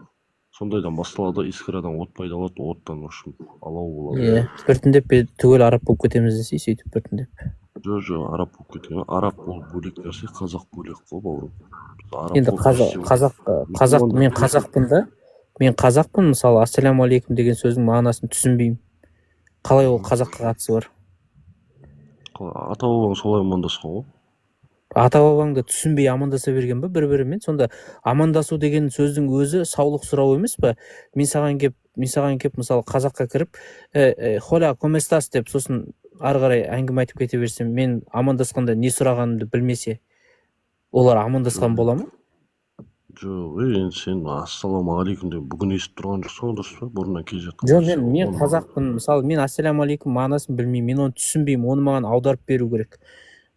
Сондайдан басталады, искрадан от пайда болады, оттан в общем алау болады. Иә, біртіндеп түгел араб болып кетеміз десей, сөйтіп біртіндеп. Жоқ, араб болып кеткен, араб ол бөлек нәрсе, қазақ бөлек қой, бауырым. Біз араб Енді болып қазақ істеп қазақ, мен қазақпын да, мен қазақпын. Мысалы, ассалаумағалейкум деген сөздің мағынасын түсінбеймін. Қалай ол қазаққа қатысы бар? Ата бабаң солай амандасқан ғой. Ата бабаң да түсінбей амандаса берген ба бір бірімен сонда? Амандасу деген сөздің өзі саулық сұрау емес па? Мен саған кеп, мысалы, қазаққа кіріп, «Hola, cómo estás» деп, сосын ары қарай әңгіме айтып кете берсем, мен амандасқанда не сұрағанымды білмесе, олар амандасқан бола ма? Жоқ, ей, енді сен ассалаумағалейкум деп бүгін естіп тұрған жоқсың ғой, дұрыс па? Бұрыннан келе жатқан Жоқ, нәрсе мен ғой. мен қазақпын. Мысалы, мен ассалаумағалейкум мағынасын білмеймін, мен оны түсінбеймін, оны маған аударып беру керек.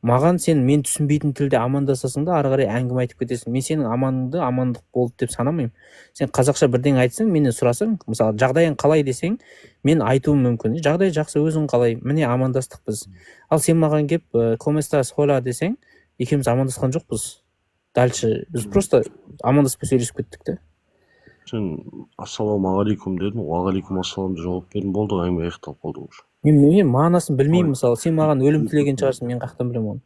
Маған сен мен түсінбейтін тілде амандасасың да, ары қарай әңгіме айтып кетесің. Мен сенің аманыңды амандық болды деп санамаймын. Сен қазақша бірдеңе айтсаң, менен сұрасаң, мысалы, жағдайың қалай десең, мен айтуым мүмкін: жағдай жақсы, өзің қалай? Міне, амандастық біз. Ал сен маған келіп «Cómo estás? Hola» десең, екеуміз амандасқан жоқпыз. Дальше біз просто амандаспай сөйлесіп кеттік та. Сен «Ассалаумағалейкум» дедің, «Уағалейкум ассалам» деп жауап бердім, болды ғой, әңгіме аяқталып қалды уже. Мен мағынасын білмеймін. Мысалы, сен маған өлім тілеген шығарсың, мен қаяқтан білемін оны?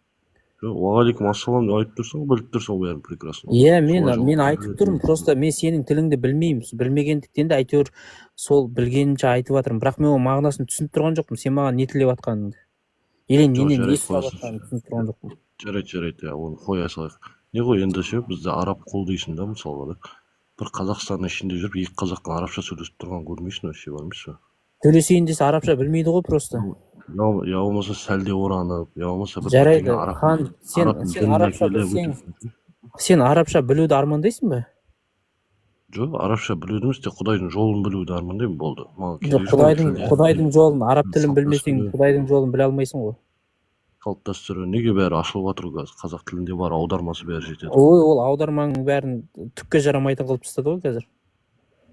Жоқ, «Уағалейкум ассалам» деп айтып тұрсың ғой, біліп тұрсың ғой бәрін прекрасно. Иә, мен Солай жауап мен беру айтып тұрмын. Просто мен сенің тіліңді білмеймін. Білмегендіктен де әйтеуір сол білгенімше айтып жатырмын, бірақ мен оның мағынасын түсініп тұрған жоқпын, сен маған не тілеп жатқаныңды или Жоқ, менен не жарайды, сұрап қоя жатқаныңды түсініп тұрған жоқпын. Жарайды, иә, оны қоя салайық. Не ғой енді ше, бізде араб құл дейсің да, мысалға да, бір Қазақстанның ішінде жүріп, екі қазақтың арабша сөйлесіп тұрғанын көрмейсің вообще, бар емес пе? Сөйлесейін десе, арабша білмейді ғой просто. Я болмаса сәлде оранып, я болмаса бір Жарайды, бірдеңе араб хан, сен арабтың сен дініне арабша келіп білсең, өтіп- сен арабша білуді армандайсың ба? Жоқ, арабша білуді емес, тек құдайдың жолын білуді армандаймын, болды, маған Жоқ, керегі жоқ. құдайдың жолын араб тілін Салт білмесең, дәстүрі. құдайдың жолын біле алмайсың ғой. Салт дәстүрі неге бәрі ашылып жатыр қазір? Қазақ тілінде бар, аудармасы, бәрі жетеді. Ой, ол аударманың бәрін түкке жарамайтын қылып тастады ғой қазір.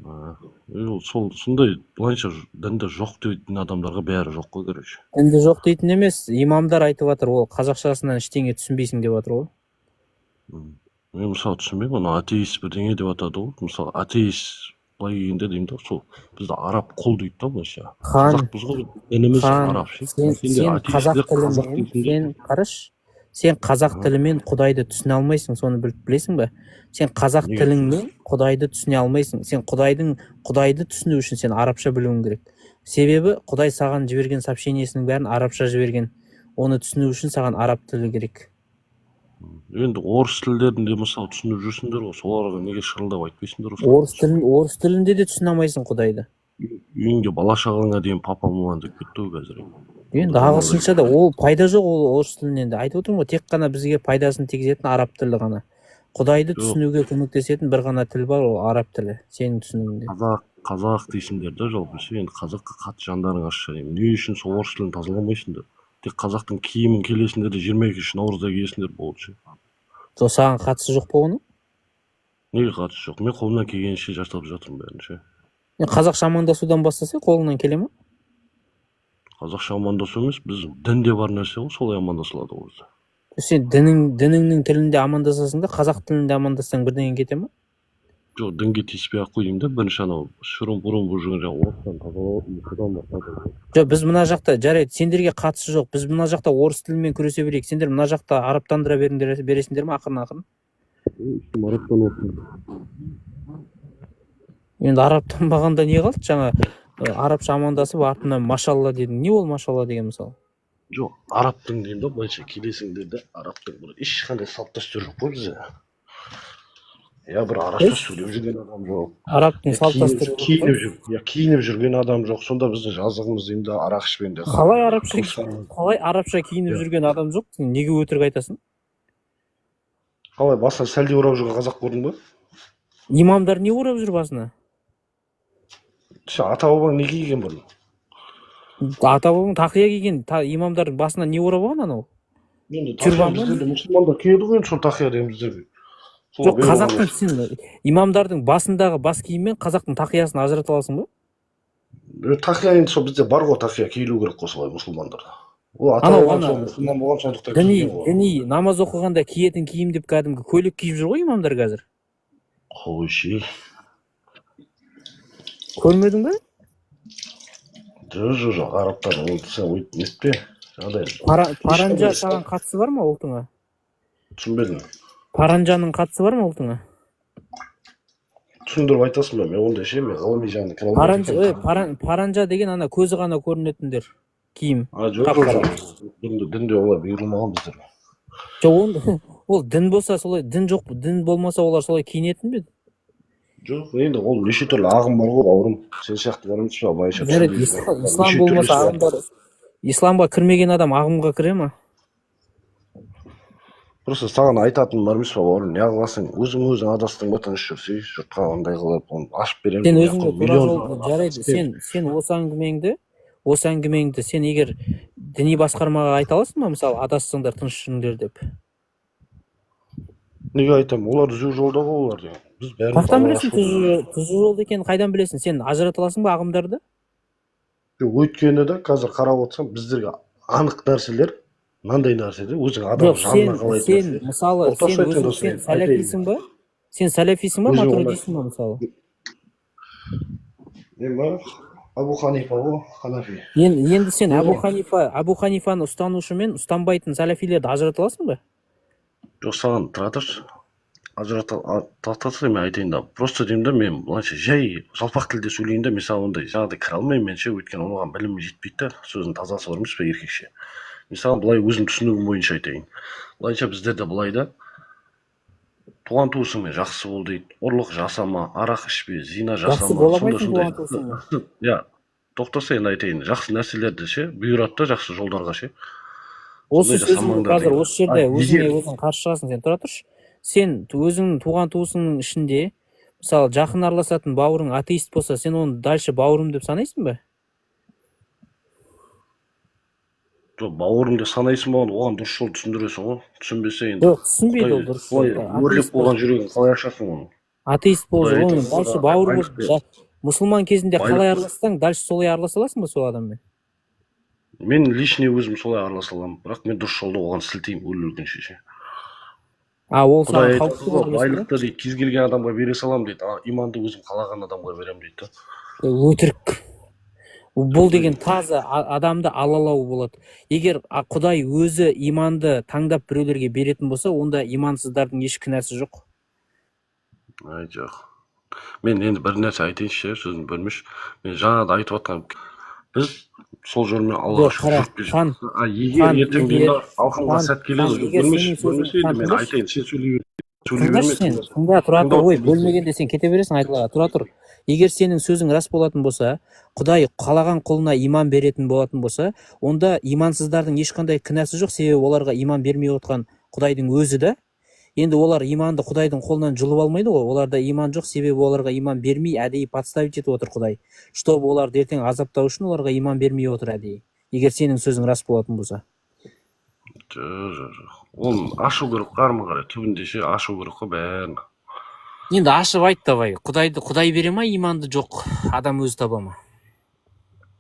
А, и ол сол сондай, былайынша, дінді жоқ дейтін адамдарға бәрі жоқ қой, короче. Дінді жоқ дейтін емес, имамдар айтып жатыр, ол қазақшасынан ештеңе түсінбейсің деп жатыр ғой. Мен, мысалы, түсінбеймін, ана атеист бірдеңе деп жатады ғой. Мысалы, атеист былай келгенде деймін да, сол бізді араб құл дейді да, былайша. Хан, Қазақпыз ғой, дініміз хан, араб ше. сен Сендер сен қазақ атеисттер, қазақ тілімен дейсіңдер. Сен қарашы, сен қазақ тілімен құдайды түсіне алмайсың, соны біліп білесің бе? Сен қазақ Неге? тіліңмен құдайды түсіне алмайсың. Сен құдайды түсіну үшін сен арабша білуің керек. Себебі құдай саған жіберген сообщениесінің бәрін арабша жіберген. Оны түсіну үшін саған араб тілі керек. Енді орыс тілдерін де, мысалы, түсініп жүрсіңдер ғой, соларға неге шырылдап айтпайсыңдар осылай? Орыс тілінде де түсіне алмайсың құдайды. Үйіңде бала шағаңа дейін «папа, маман» деп кетті ғой қазір. Енді ағылшынша да ол пайда жоқ, ол орыс тілінен де. Айтып отырмын ғой, тек қана бізге пайдасын тигізетін араб тілі ғана. Құдайды Жоқ. түсінуге көмектесетін бір ғана тіл бар, ол араб тілі сенің түсінігіңде. Қазақ, қазақ дейсіңдер да, жалпы ше. Енді қазаққа қатты жандарың ашыса деймін, не үшін сол орыс тілін тазаламайсыңдар? Тек қазақтың киімін келесіңдер де, 22 наурызда киесіңдер, болды ше. Сол саған қатысы жоқ па оның? Неге қатысы жоқ? Мен қолымнан келгенше жасап жатырмын бәрін ше. Енді қазақша амандасудан бастаса, қолыңнан келе ма? Қазақша амандасу емес, біз дінде бар нәрсе ғой, солай амандасылады ғой бізде. Сен дініңнің тілінде амандасасың да, қазақ тілінде амандассаң, бірдеңе кете ма? Жоқ, дінге тиіспей ақ қой деймін да. Бірінші анау шырын бұрын болып жүрген жаңағы орыстан тазалау, содан бастады. Жоқ, біз мына жақта, жарайды, сендерге қатысы жоқ, біз мына жақта орыс тілімен күресе берейік, сендер мына жақта арабтандыра беріңдер, бересіңдер ма ақырын ақырын? Ешкім арабтан оқымады. Енді арабтанбағанда не қалды? Жаңа арабша амандасып, артынан «машалла» дедің. Не ол «машалла» деген, мысалы? Жоқ, арабтың деймін да, былайша келесіңдер де, арабтың бір ешқандай салт дәстүрі жоқ қой бізде, я бір арабша сөйлеп жүрген адам жоқ. Арабтың я салт киініп, дәстүрі жоқ киініп па? жүр, я киініп жүрген адам жоқ. Сонда біздің жазығымыз деймін да, арақ ішпен де. Қалай арабша Туысқан- Қалай арабша киініп Иә. жүрген адам жоқ? Сен неге өтірік айтасың? Қалай, басына сәлде орап жүрген қазақ көрдің ба? Имамдар не орап жүр басына? Сен ата бабаң не киген бұрын? Ата бабаң тақия киген. Имамдардың басына не орап алған анау? Енді Тюрбан тақия ба? бізде де мұсылмандар киеді ғой енді, сол тақия деген бізде. Сол Жоқ, беріп қазақтың алған. сен имамдардың басындағы бас киім мен қазақтың тақиясын ажырата аласың ба? Тақия енді сол бізде бар ғой, тақия киілу керек қой солай мұсылмандарда. Ол ата Анау бабам ана сол мұсылман болған, сондықтан діни киген ғой. Діни намаз оқығанда киетін киім деп кәдімгі көйлек киіп жүр ғой имамдар қазір. Қойшы. Көрмедің бе? Жоқ, арабтар ол, сен өйтіп нетпе жаңағыдай. Паранжа Ешқандай саған қатысы бар ма, ұлтыңа? Түсінбедім. Паранжаның қатысы бар ма ұлтыңа? Түсіндіріп айтасың ба? Мен ондай ше, мен ғылыми жағына кіре алмайды Паранжа, екенмін. ой, паранжа деген ана көзі ғана көрінетіндер киім. А, жоқ, жоқ. Қап-қара. Жоқ, дінде олай бұйырылмаған біздерге. Жоқ, ол дін болса солай, дін жоқ, дін болмаса, олар солай киінетін бе еді? Жоқ, енді ол неше түрлі ағым бар ғой, бауырым, сен сияқты бар емес па, былайша Жарайды, түсінбей ислам, жүрген. ислам Неше болмаса, түрлісі бар. ағымдар, исламға кірмеген адам ағымға кіре ма? Просто саған айтатыным бар емес па, бауырым, неғыласың, өзің өзің адастың ба, тыныш жүрсей, жұртқа андай қылып, оны ашып беремін Сен деп, өзіңе неғып тура миллион жол, жарайды, сен осы әңгімеңді сен егер діни басқармаға айта аласың ба, мысалы, адассаңдар тыныш жүріңдер деп? Неге айтамын? Олар түзу жолда ғой, олар деген. Біз бәріміз Қаяқтан Аллаға білесің шүкір. түзу жолда екенін, қайдан білесің? Сен ажырата аласың ба ағымдарды? Жоқ, өйткені да қазір қарап отырсам, біздерге анық нәрселер мынандай нәрсе де, өзің адам Жоқ, сен жанына қалайтын сен нәрсе. мысалы, Тоқташы, сен айтайын, өзің досым, сен айтайын. сәләфисің ба? Сен сәләфисің ба, Өзің ондай. матуридисің ба, мысалы? Мен ба? Абу Ханифа ғой, Ханафи. Енді сен Абу Ханифаны ұстанушы мен ұстанбайтын сәләфилерді ажырата аласың ба? Жоқ, саған тұра тұршы. Ажырата тоқтатса, мен айтайын да. Просто деймін да, мен былайша жай жалпақ тілде сөйлейін да, мен саған ондай жаңағыдай кіре алмаймын мен ше, өйткені оған білімім жетпейді да, сөздің тазасы бар емес пе, еркекше. Мен саған былай өзім түсінігім бойынша айтайын. Былайша біздерде былай да, туған туысыңмен жақсы бол дейді, ұрлық жасама, арақ ішпе, зина Жақсы жасама, бола сондай алмайсың сондай. туған туысыңмен. Иә, тоқтаса, енді айтайын, жақсы нәрселерді ше, бұйырады да жақсы жолдарға ше. Осы Сондай сөзіңді жасамаңдар қазір деген. осы жерде А, өзіңе егер өзің қарсы шығасың, сен тұра тұршы. Сен өзіңнің туған туысыңның ішінде, мысалы, жақын араласатын бауырың атеист болса, сен оны дальше бауырым деп санайсың ба? Жоқ, бауырым деп санайсың ба, оны оған дұрыс жол түсіндіресің ғой. Түсінбесе енді Жоқ, түсінбейді Құдай ол дұрыс қалай жолды. өрлеп Атеист болған жүрегін қалай ашасың оны? Атеист болып Құдай жүр, айтады, оның дальше саған бауыр байлық болып бер. мұсылман кезінде Байлық қалай бер. аралассаң, дальше солай араласа аласың ба сол адаммен? Мен личный өзім солай араласа аламын, бірақ мен дұрыс жолды оған сілтеймін өле өлгенше ше. А ол Құдай саған айтады қауіпті ғой, болып білесің ба? байлықты дейді кез келген адамға бере саламын дейді, а иманды өзім қалаған адамға беремін дейді да. Өтірік. Бұл деген таза адамды алалау болады. Егер Құдай өзі иманды таңдап біреулерге беретін болса, онда имансыздардың еш кінәсі жоқ. Ай, жоқ. Мен енді бір нәрсе айтайыншы, сөзімді бөлмеші. Мен жаңа да айтып жатқан, біз сол жолмен Аллаға Жоқ, шүкір қара, жүріп келе хан, жатырмыз. А егер хан, ертең егер, мына алқымға хан, сәт келеді, хан, егер бөлмеші, сенің сөзің, бөлмесе хан, енді мен тыңдашы. айтайын, сен сөйлей бер, сөйлей Тыңдашы берме, сен, тыңда. тыңда, тұра тұр, Тыңдап ой, отырмын. бөлмегенде сен кете бересің айдалаға, тұра тұр. Егер сенің сөзің рас болатын болса, Құдай қалаған құлына иман беретін болатын болса, онда имансыздардың ешқандай кінәсі жоқ, себебі оларға иман бермей отқан Құдайдың өзі да. Енді олар иманды Құдайдың қолынан жұлып алмайды ғой, оларда иман жоқ, себебі оларға иман бермей әдейі подставить етіп отыр Құдай. Чтобы оларды ертең азаптау үшін оларға иман бермей отыр әдейі. Егер сенің сөзің рас болатын болса. Жоқ, жоқ, жоқ. Оны ашу керек қой, әрі қарай түбінде ше ашу керек қой бәрін. Енді ашып айт давай. Құдайды Құдай бере ма иманды, жоқ, адам өзі таба ма?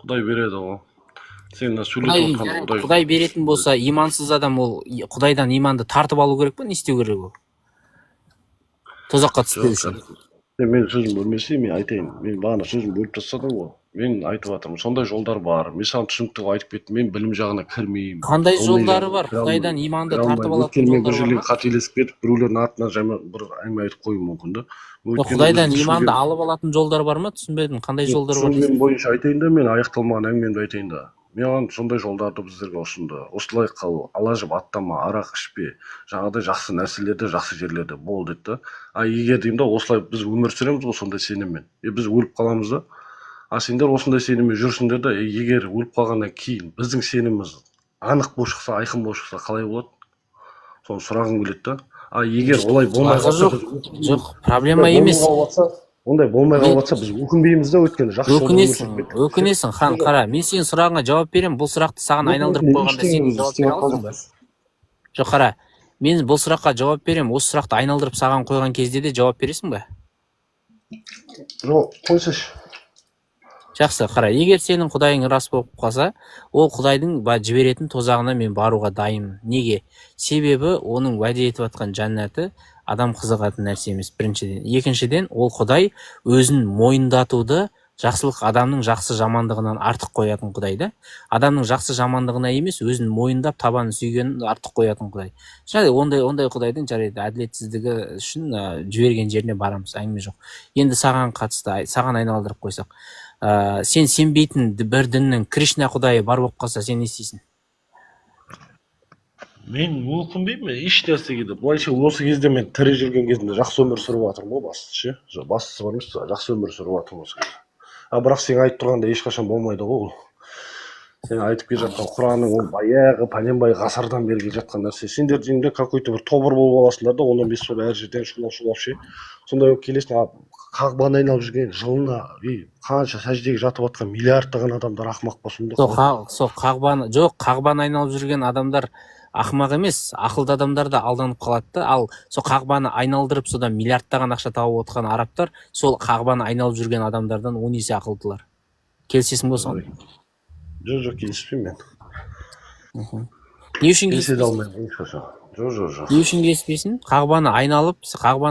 Құдай береді ғой. Сен мына сөйлетіп Құдай, отқан Құдай. Құдай беретін болса, имансыз адам ол Құдайдан иманды тартып алу керек па, не істеу керек ол? Тозаққа түспеу Жоқ, үшін. сен менің сөзім бөлмесе, мен айтайын. Мен бағана сөзім бөліп тастадың ғой. Мен айтып жатырмын, сондай жолдар бар. Мен саған түсінікті қылып айтып кеттім. Мен білім жағына кірмеймін. Қандай Ғылми жолдары жағына бар? кіре алмаймын. Құдайдан иманды Кіре тартып алмаймын. алатын Өйткені мен бір жолдар бар жерден ма? қателесіп кетіп, біреулердің артынан жаман бір әңгіме айтып қоюым мүмкін да. Жоқ, Өйткені Құдайдан өзім иманды түсінген алып алатын жолдар бар ма? Түсінбедім. Қандай жолдар бар? түсінгенім бойынша айтайын да, мен аяқталмаған әңгімемді айтайын да. Маған сондай жолдарды біздерге ұсынды. Осылай қыл, ала жіп аттама, арақ ішпе, жаңағыдай жақсы нәрселерде, жақсы жерлерде бол деді да. А егер деймін да, осылай біз өмір сүреміз ғой сондай сеніммен. Е, біз өліп қаламыз да. А сендер осындай сеніммен жүрсіңдер да, е, егер өліп қалғаннан кейін біздің сеніміміз анық болып шықса, айқын болып шықса қалай болады? Соны сұрағым келеді да. А егер олай болмай Сұрағы қалса, жоқ. біз өкінбейміз. Жоқ, проблема Ондай емес. болмай қалып жатса, ондай болмай Мен қалып жатса, біз өкінбейміз да, өйткені жақсы жолда өмір өкінесің, сүріп кеттік. өкінесің, хан, қара. Мен сенің сұрағыңа жауап беремін. Бұл сұрақты саған айналдырып қойғанда Ештеңе сен біз жауап істеп бере жатқан аласың ба? жоқпыз. Жоқ, қара. Мен бұл сұраққа жауап беремін. Осы сұрақты айналдырып саған қойған кезде де жауап бересің ба? Жоқ, қойсайшы. Жақсы, қара. Егер сенің Құдайың рас болып қалса, ол Құдайдың жіберетін тозағына мен баруға дайынмын. Неге? Себебі оның уәде етіп жатқан жәннаты адам қызығатын нәрсе емес, біріншіден. Екіншіден, ол Құдай өзін мойындатуды жақсылық адамның жақсы жамандығынан артық қоятын Құдай да. Адамның жақсы жамандығына емес, өзін мойындап табанын сүйгенін артық қоятын Құдай. Жарайды, ондай Құдайдың, жарайды, әділетсіздігі үшін жіберген жеріне барамыз, әңгіме жоқ. Енді саған қатысты, саған айналдырып қойсақ, сен сенбейтін бір діннің Кришна Құдайы бар болып қалса, сен не істейсің? Мен өкінбеймін еш нәрсеге де. Былайша осы кезде мен тірі жүрген кезімде жақсы өмір сүріп жатырмын ғой, бастысы ше. Жоқ, бастысы бар емес, жақсы өмір сүріп жатырмын осы кезде. А бірақ сен айтып тұрғандай ешқашан болмайды ғой ол. Сен айтып келе жатқан Құраның ол баяғы пәленбай ғасырдан бері келе жатқан нәрсе. Сендер деймін де, какой-то бір тобыр болып аласыңдар да, 10-15 болып әр жерден шулап шулап ше, сондай болып келесің. А Қағбаны айналып жүрген, жылына и қанша сәждеге жатып жатқан миллиардтаған адамдар ақымақ па сонда? Сол Қағбаны, жоқ, Қағбаны айналып жүрген адамдар ақымақ емес, ақылды адамдар да алданып қалады да. Ал сол Қағбаны айналдырып, содан миллиардтаған ақша тауып отқан арабтар сол Қағбаны айналып жүрген адамдардан 10 есе ақылдылар. Келісесің бе соған? Жоқ, келіспеймін мен. Не үшін Келісе де келіспейсің? алмаймын ешқашан. Жоқ. Не үшін келіспейсің? Қағбаны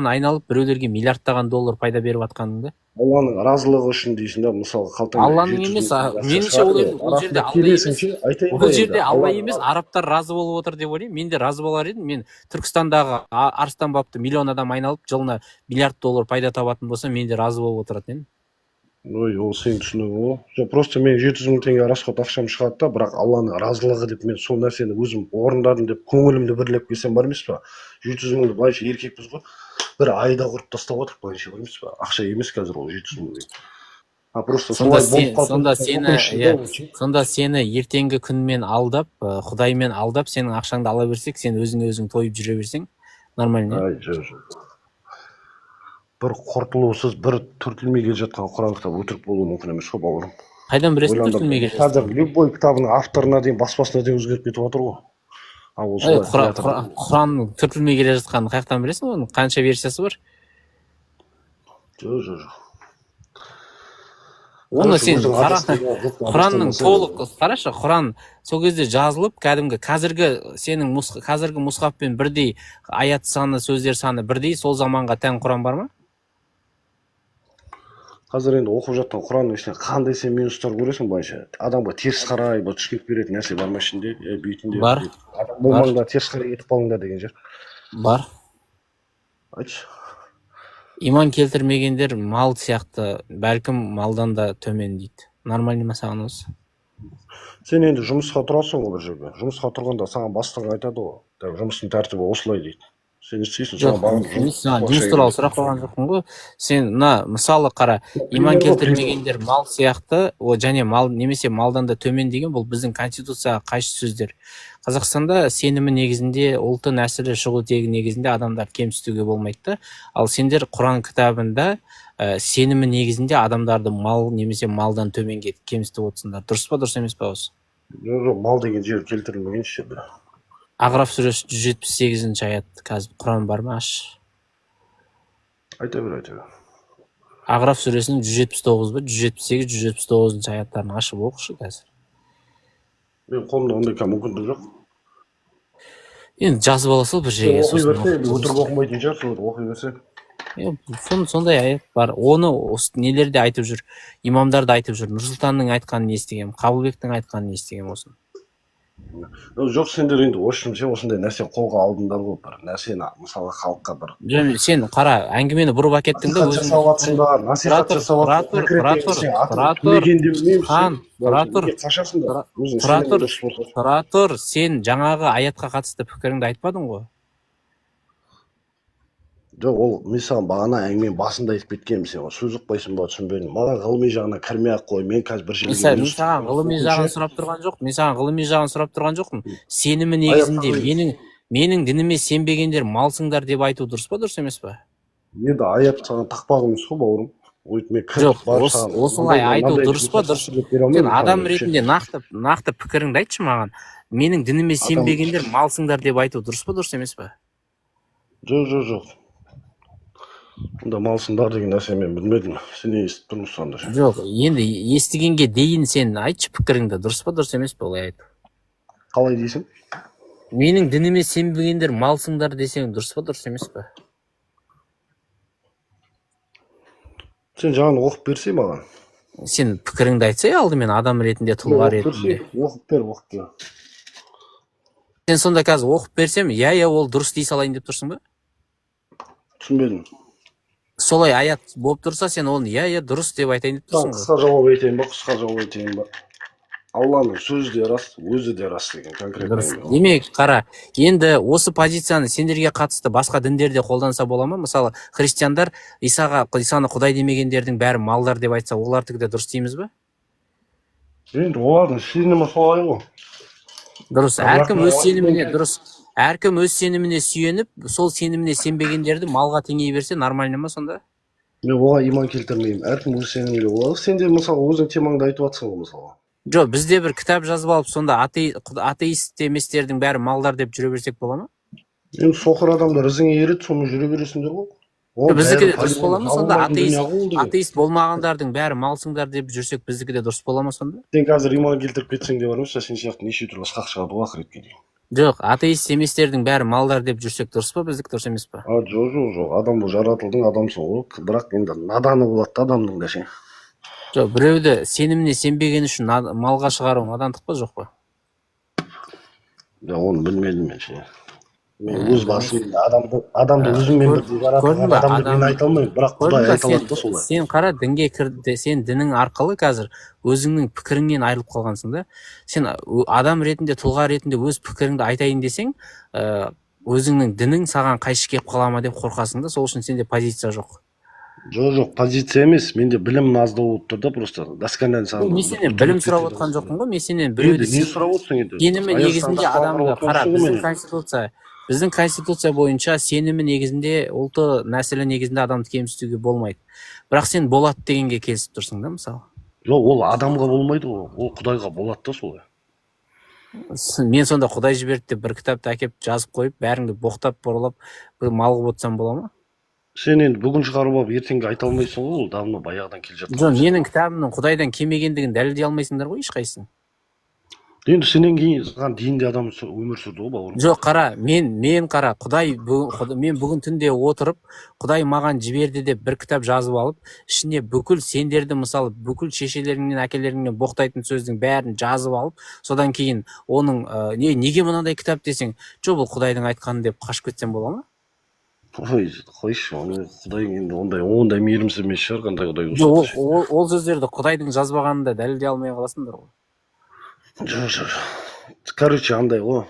айналып, біреулерге миллиардтаған доллар пайда беріп жатқаныңды. Алланың разылығы үшін дейсің да, мысалы, қалтаңда Алланың 700 емес, мың теңге ақша меніңше, шығады ол ғой. енді ол жерде Арасында Алла келесің емес. ше, айтайын Ол да жерде енді, Алла Алланың емес, арабтар разы болып отыр деп ойлаймын. Мен де разы болар едім. Мен Түркістандағы Арыстан бабты миллион адам айналып, жылына миллиард доллар пайда табатын болса, мен де разы болып отыратын едім. Ой, ол сенің түсінігің ғой. Жоқ, просто мен 700 000 теңге расход ақшам шығады да, бірақ Алланың разылығы деп мен сол нәрсені өзім орындадым деп көңілімді бірлеп келсем бар емес па? 700 000-ды былайша еркекпіз ғой, бір айда құрып тастап отырық былайша, бар емес па? Ақша емес қазір ол 700 000 деген. А просто Сонда солай сен, болып қалса, сонда сені, өкінішті иә, да ол ше. сонда сені ертеңгі күнмен алдап, Құдаймен алдап, сенің ақшаңды ала берсек, сен өзіңе өзің тойып жүре берсең, нормально, иә? Ай, жоқ. Бір құртылусыз, бір түртілмей келе жатқан Құран кітап өтірік болуы мүмкін емес қой, бауырым. Қайдан білесің Ойландырып. түртілмей келе Қазір жатқанын? любой кітабының авторына дейін, баспасына дейін өзгеріп кетіп жатыр ғой. А ол Ой, солай Құран, келе жатыр. Құранның түртілмей келе жатқанын қай жақтан білесің? Оның қанша версиясы бар? Жоқ. Оны Короче, сен өзің қара, адастырма, Құранның адастырмасаң. толық, қарашы, Құран сол кезде жазылып, кәдімгі қазіргі сенің қазіргі мұсхафпен бірдей аят саны, сөздер саны бірдей сол заманға тән Құран бар ма? Қазір енді оқып жатқан Құранның ішінде қандай сен минустар көресің былайша? Адамға теріс қарай, бір түсінік беретін нәрсе бар ма ішінде? Е, бүйтіңдер, Бар. деп. Адам болмаңдар, теріс қарай кетіп қалыңдар деген жер. Бар. Айтшы. Иман келтірмегендер мал сияқты, бәлкім, малдан да төмен дейді. Нормально ма саған осы? Сен енді жұмысқа тұрасың ғой бір жерге. Жұмысқа тұрғанда саған бастығың айтады ғой. Так, жұмыстың тәртібі осылай дейді. Сен не істейсің? Жоқ, Саған бағынып мен саған жұмыс жұмыс туралы сұрақ қойған жоқпын ғой. Сен мына мысалы қара, иман Пример ғой, пример. келтірмегендер мал сияқты, о, және мал немесе малдан да төмен деген бұл біздің конституцияға қайшы сөздер. Қазақстанда сенімі негізінде, ұлты, нәсілі, шығу тегі негізінде адамдарды кемсітуге болмайды да. Ал сендер Құран кітабында сенімі негізінде адамдарды мал немесе малдан төменге кемсітіп отырсыңдар. Дұрыс па, дұрыс емес па осы? Жоқ, мал деген жер келтірілмеген еш жерде. Ағраф сүресі, 178-аят. Қазір Құран бар ма, аш. Айта бер, айта бер. Ағраф сүресінің 179 ба, 178, 179-аяттарын ашып оқышы қазір. Мен қолымда ондай мүмкіндік жоқ. Енді жазып ала сал бір жерге, Оқи сосын берсе, оқып. өтірік оқымайтын шығарсың, оқи берсе. Е, сондай аят бар. Оны осы нелер де айтып жүр, имамдар да айтып жүр. Нұрсұлтанның айтқанын естігемін, Қабылбектің айтқанын естігемін осыны. Жоқ, сендер енді в общем ше, осындай нәрсе қолға алдыңдар ғой, бір нәрсені, мысалы, халыққа бір Жоқ, сен қара, әңгімені бұрып әкеттің да насихат өзің. жасап жатсыңдар, насихат Тұра тұр, жасап тұра жатсың. тұр, Конкретно тұра енді тұр, сен атын тұра кім тұр. екенін де білмеймін. Хан, Сен тұра тұр. неге қашасыңдар? Өзің Тұра сенімің тұр. дұрыс болса. Тұра тұр, сен жаңағы аятқа қатысты пікіріңді айтпадың ғой. Жоқ, ол мен саған бағана әңгіменің басында айтып кеткенмін, сен сөз ұқпайсың ба, түсінбедім. Маған ғылыми жағына кірмей ақ қой, мен қазір бір Мен жерге мен саған ғылыми жағын сұрап тұрған жоқ, мен саған ғылыми жағын сұрап тұрған жоқпын. Сенімі негізінде менің дініме сенбегендер малсыңдар деп айту дұрыс па, дұрыс емес па? Енді аят саған тақпақ емес қой, бауырым. Өйтіп мен кіріп Жоқ, барып саған осылай мынандай, айту мынандай дұрыс па, деп дұрыс? бере алмаймын Сен адам саған, ше. ретінде нақты пікіріңді айтшы маған. Менің дініме сенбегендер малсыңдар деп айту дұрыс па, дұрыс емес па? Жоқ, онда малсыңдар деген нәрсе мен білмедім, сенен естіп тұрмын сонда. Жоқ, енді естігенге дейін сен айтшы пікіріңді, дұрыс па, дұрыс емес па олай айту? Қалай дейсің? Менің дініме сенбегендер малсыңдар десең, дұрыс па, дұрыс емес па? Сен жаңаны оқып берсей маған. Сен пікіріңді айтсай алдымен, адам ретінде, тұлға Оқып ретінде. берсей, оқып бер, оқып бер. Сен сонда қазір оқып берсем, иә, ол дұрыс дей салайын деп тұрсың ба? Түсінбедім. Солай аят болып тұрса, сен оны иә, дұрыс деп айтайын деп Саған тұрсың ғой. қысқа жауап айтайын ба, қысқа жауап айтайын ба? Алланың сөзі де рас, өзі де рас деген конкретно Дұрыс. әңгіме ғой. Демек, қара, енді осы позицияны сендерге қатысты басқа діндерде қолданса бола ма? Мысалы, христиандар Исаға, Исаны құдай демегендердің бәрі малдар деп айтса, олардікі де дұрыс дейміз ба? Енді олардың сенімі солай ғой. Дұрыс, Бірақ әркім мен өз сеніміне, дұрыс, әркім өз сеніміне сүйеніп, сол сеніміне сенбегендерді малға теңей берсе, нормально ма сонда? Мен оған иман келтірмеймін. Әркім өз сенімінде болады. Сен де, мысалы, өзің темаңды айтып жатрсың ғой, мысалы. Жоқ, бізде бір кітап жазып алып, сонда атеист еместердің бәрі малдар деп жүре берсек бола ма? Енді соқыр адамдар ізіңе ереді, сонымен жүре бересіңдер ғой. Ол Біздікі де бәрі дұрыс бола ма сонда? табылмайтын Атеист дүние ғой ол деген. атеист болмағандардың бәрі малсыңдар деп жүрсек, біздікі де дұрыс бола ма сонда? Сен қазір иман келтіріп кетсең де бар емес, сен сияқты неше түрлі ысқақ шығады ғой ақыретке дейін. Жоқ, атеист еместердің бәрі малдар деп жүрсек, дұрыс па біздікі, дұрыс емес па? А, жоқ, жоқ, жоқ, адам болып жаратылдың, адамсың ғой, бірақ енді наданы болады да адамның да ше. Жоқ, біреуді сеніміне сенбеген үшін малға шығару надандық па, жоқ па? Ja, оны білмедім мен ше. Мен өз басым адамды өзіммен бірдей жаратылған Көрдің ба, адамды мен айта алмаймын, бірақ Көрдің Құдай ба, айта сен, алады да солай. Сен қара, дінге кірді, сен дінің арқылы қазір өзіңнің пікіріңнен айырылып қалғансың да. Сен адам ретінде, тұлға ретінде өз пікіріңді айтайын десең, өзіңнің дінің саған қайшы келіп қала ма деп қорқасың да, сол үшін сенде позиция жоқ. Жоқ, жоқ, позиция емес, менде білім аздау болып тұр да, просто досконально саған. Мен сенен білім сұрап отқан жоқпын ғой, мен сенен Енді біреуді не сұрап отырсың енді? сенімі Аяз негізінде сандық адамды бағалап қара, отырсың ғой біздің менен. Конституция бойынша сенімі негізінде, ұлты, нәсілі негізінде адамды кемсітуге болмайды. Бірақ сен болады дегенге келісіп тұрсың да, мысалы. Жоқ, ол адамға болмайды ғой, ол Құдайға болады да солай. Мен сонда Құдай жіберді деп бір кітапты әкеп жазып қойып, бәріңді боқтап, бұралап, бір мал қылып отырсам бола ма? Сен енді бүгін шығарып алып ертеңге айта алмайсың ғой, ол давно баяғыдан келе жатқан. Жоқ, менің кітабымның Құдайдан келмегендігін дәлелдей алмайсыңдар ғой ешқайсың. Енді сенен кейін саған дейін де адам өмір сүрді ғой, бауырым. Жоқ, қара, мен қара, Құдай бүгін, мен бүгін түнде отырып, Құдай маған жіберді деп бір кітап жазып алып, ішіне бүкіл сендерді, мысалы, бүкіл шешелеріңнен, әкелеріңнен боқтайтын сөздің бәрін жазып алып, содан кейін оның неге мынандай кітап десең, жоқ, бұл Құдайдың айтқаны деп қашып кетсем бола ма? Ой, қойшы, оны Құдай енді ондай мейірімсіз емес шығар, қандай Құдай болса. Жоқ, ол сөздерді Құдайдың жазбағанын да дәлелдей алмай қаласыңдар ғой. Жоқ, жоқ. Короче, андай ғой.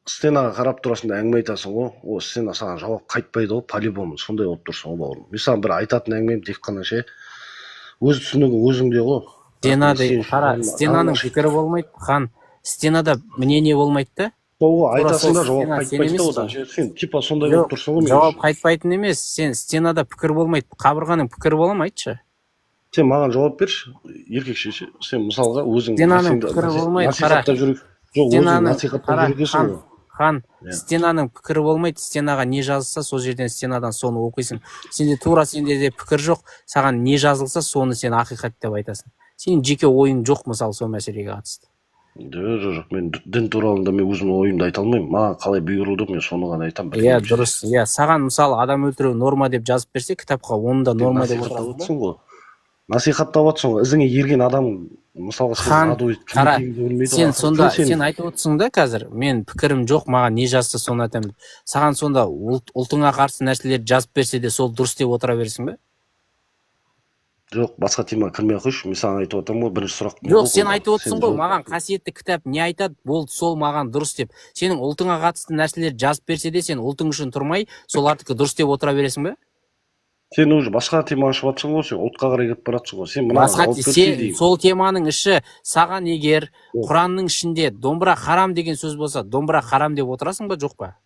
Стенаға қарап тұрасың да әңгіме айтасың ғой. О, стена саған жауап қайтпайды ғой, по-любому. Сондай болып тұрсың ғой, бауырым. Мен саған бір айтатын әңгімем тек қана ше. Өз түсінігің өзіңде ғой. Стена Сен де, үшін қара, стенаның пікірі болмайды, хан. Стенада мнение болмайды да. Сол ғой, Тура айтасың сол да жауап стена сен қайтпайды да емес одан. пе? Сен типа сондай Жоқ, болып тұрсың ғой мен жауап үшін. қайтпайтын емес, сен стенада пікір болмайды. Қабырғаның пікірі бола ма, айтшы? Сен маған жауап берші, еркекше ше. Сен мысалға өзің Стенаның пікірі болмайды, қара. насихаттап жүр. Жоқ, өзің Стенаның, насихаттап қара, жүргенсің хан, ғой. хан, Иә. стенаның пікірі болмайды. Стенаға не жазылса, сол жерден, стенадан соны оқисың. Сенде тура, сенде де пікір жоқ. Саған не жазылса, соны сен ақиқат деп айтасың. Сенің жеке ойың жоқ, мысалы, сол мәселеге қатысты. Жоқ, жоқ, жоқ, мен дін туралы да мен өзімнің ойымды айта алмаймын. Маған қалай бұйырылды, мен соны ғана айтамын. Иә, дұрыс. Иә, саған, мысалы, адам өлтіру норма деп жазып берсе кітапқа, оны да норма деп Насихаттап отырасың да. отырсың ғой. Насихаттап отырсың ғой. Ізіңе ерген адам, мысалға, сен Хан, радует, кім қара, екеніңді білмейді сен ғой. сонда Кім сен? Сен айтып отырсың да қазір, мен пікірім жоқ, маған не жазса соны айтамын деп. Саған сонда ұлтыңа қарсы нәрселерді жазып берсе де, сол дұрыс деп отыра бересің бе? Жоқ, басқа темаға кірмей ақ қойшы. Мен саған айтып отырмын ғой, бірінші сұрақ. Жоқ, сен айтып отырсың Сен ғой, жауап маған қасиетті кітап не айтады, болды, сол маған дұрыс деп. Сенің ұлтыңа қатысты нәрселерді жазып берсе де, сен ұлтың үшін тұрмай, солардікі дұрыс деп отыра бересің бе? Сен уже басқа тема ашып жатрсың ғой, сен ұлтқа қарай кетіп бара жатрсың ғой. Сен мынаған Басқа жауап берсей сен деймін. сол теманың іші саған егер Жоқ. Құранның ішінде домбыра харам деген сөз болса, домбыра харам деп отырасың ба, жоқ па?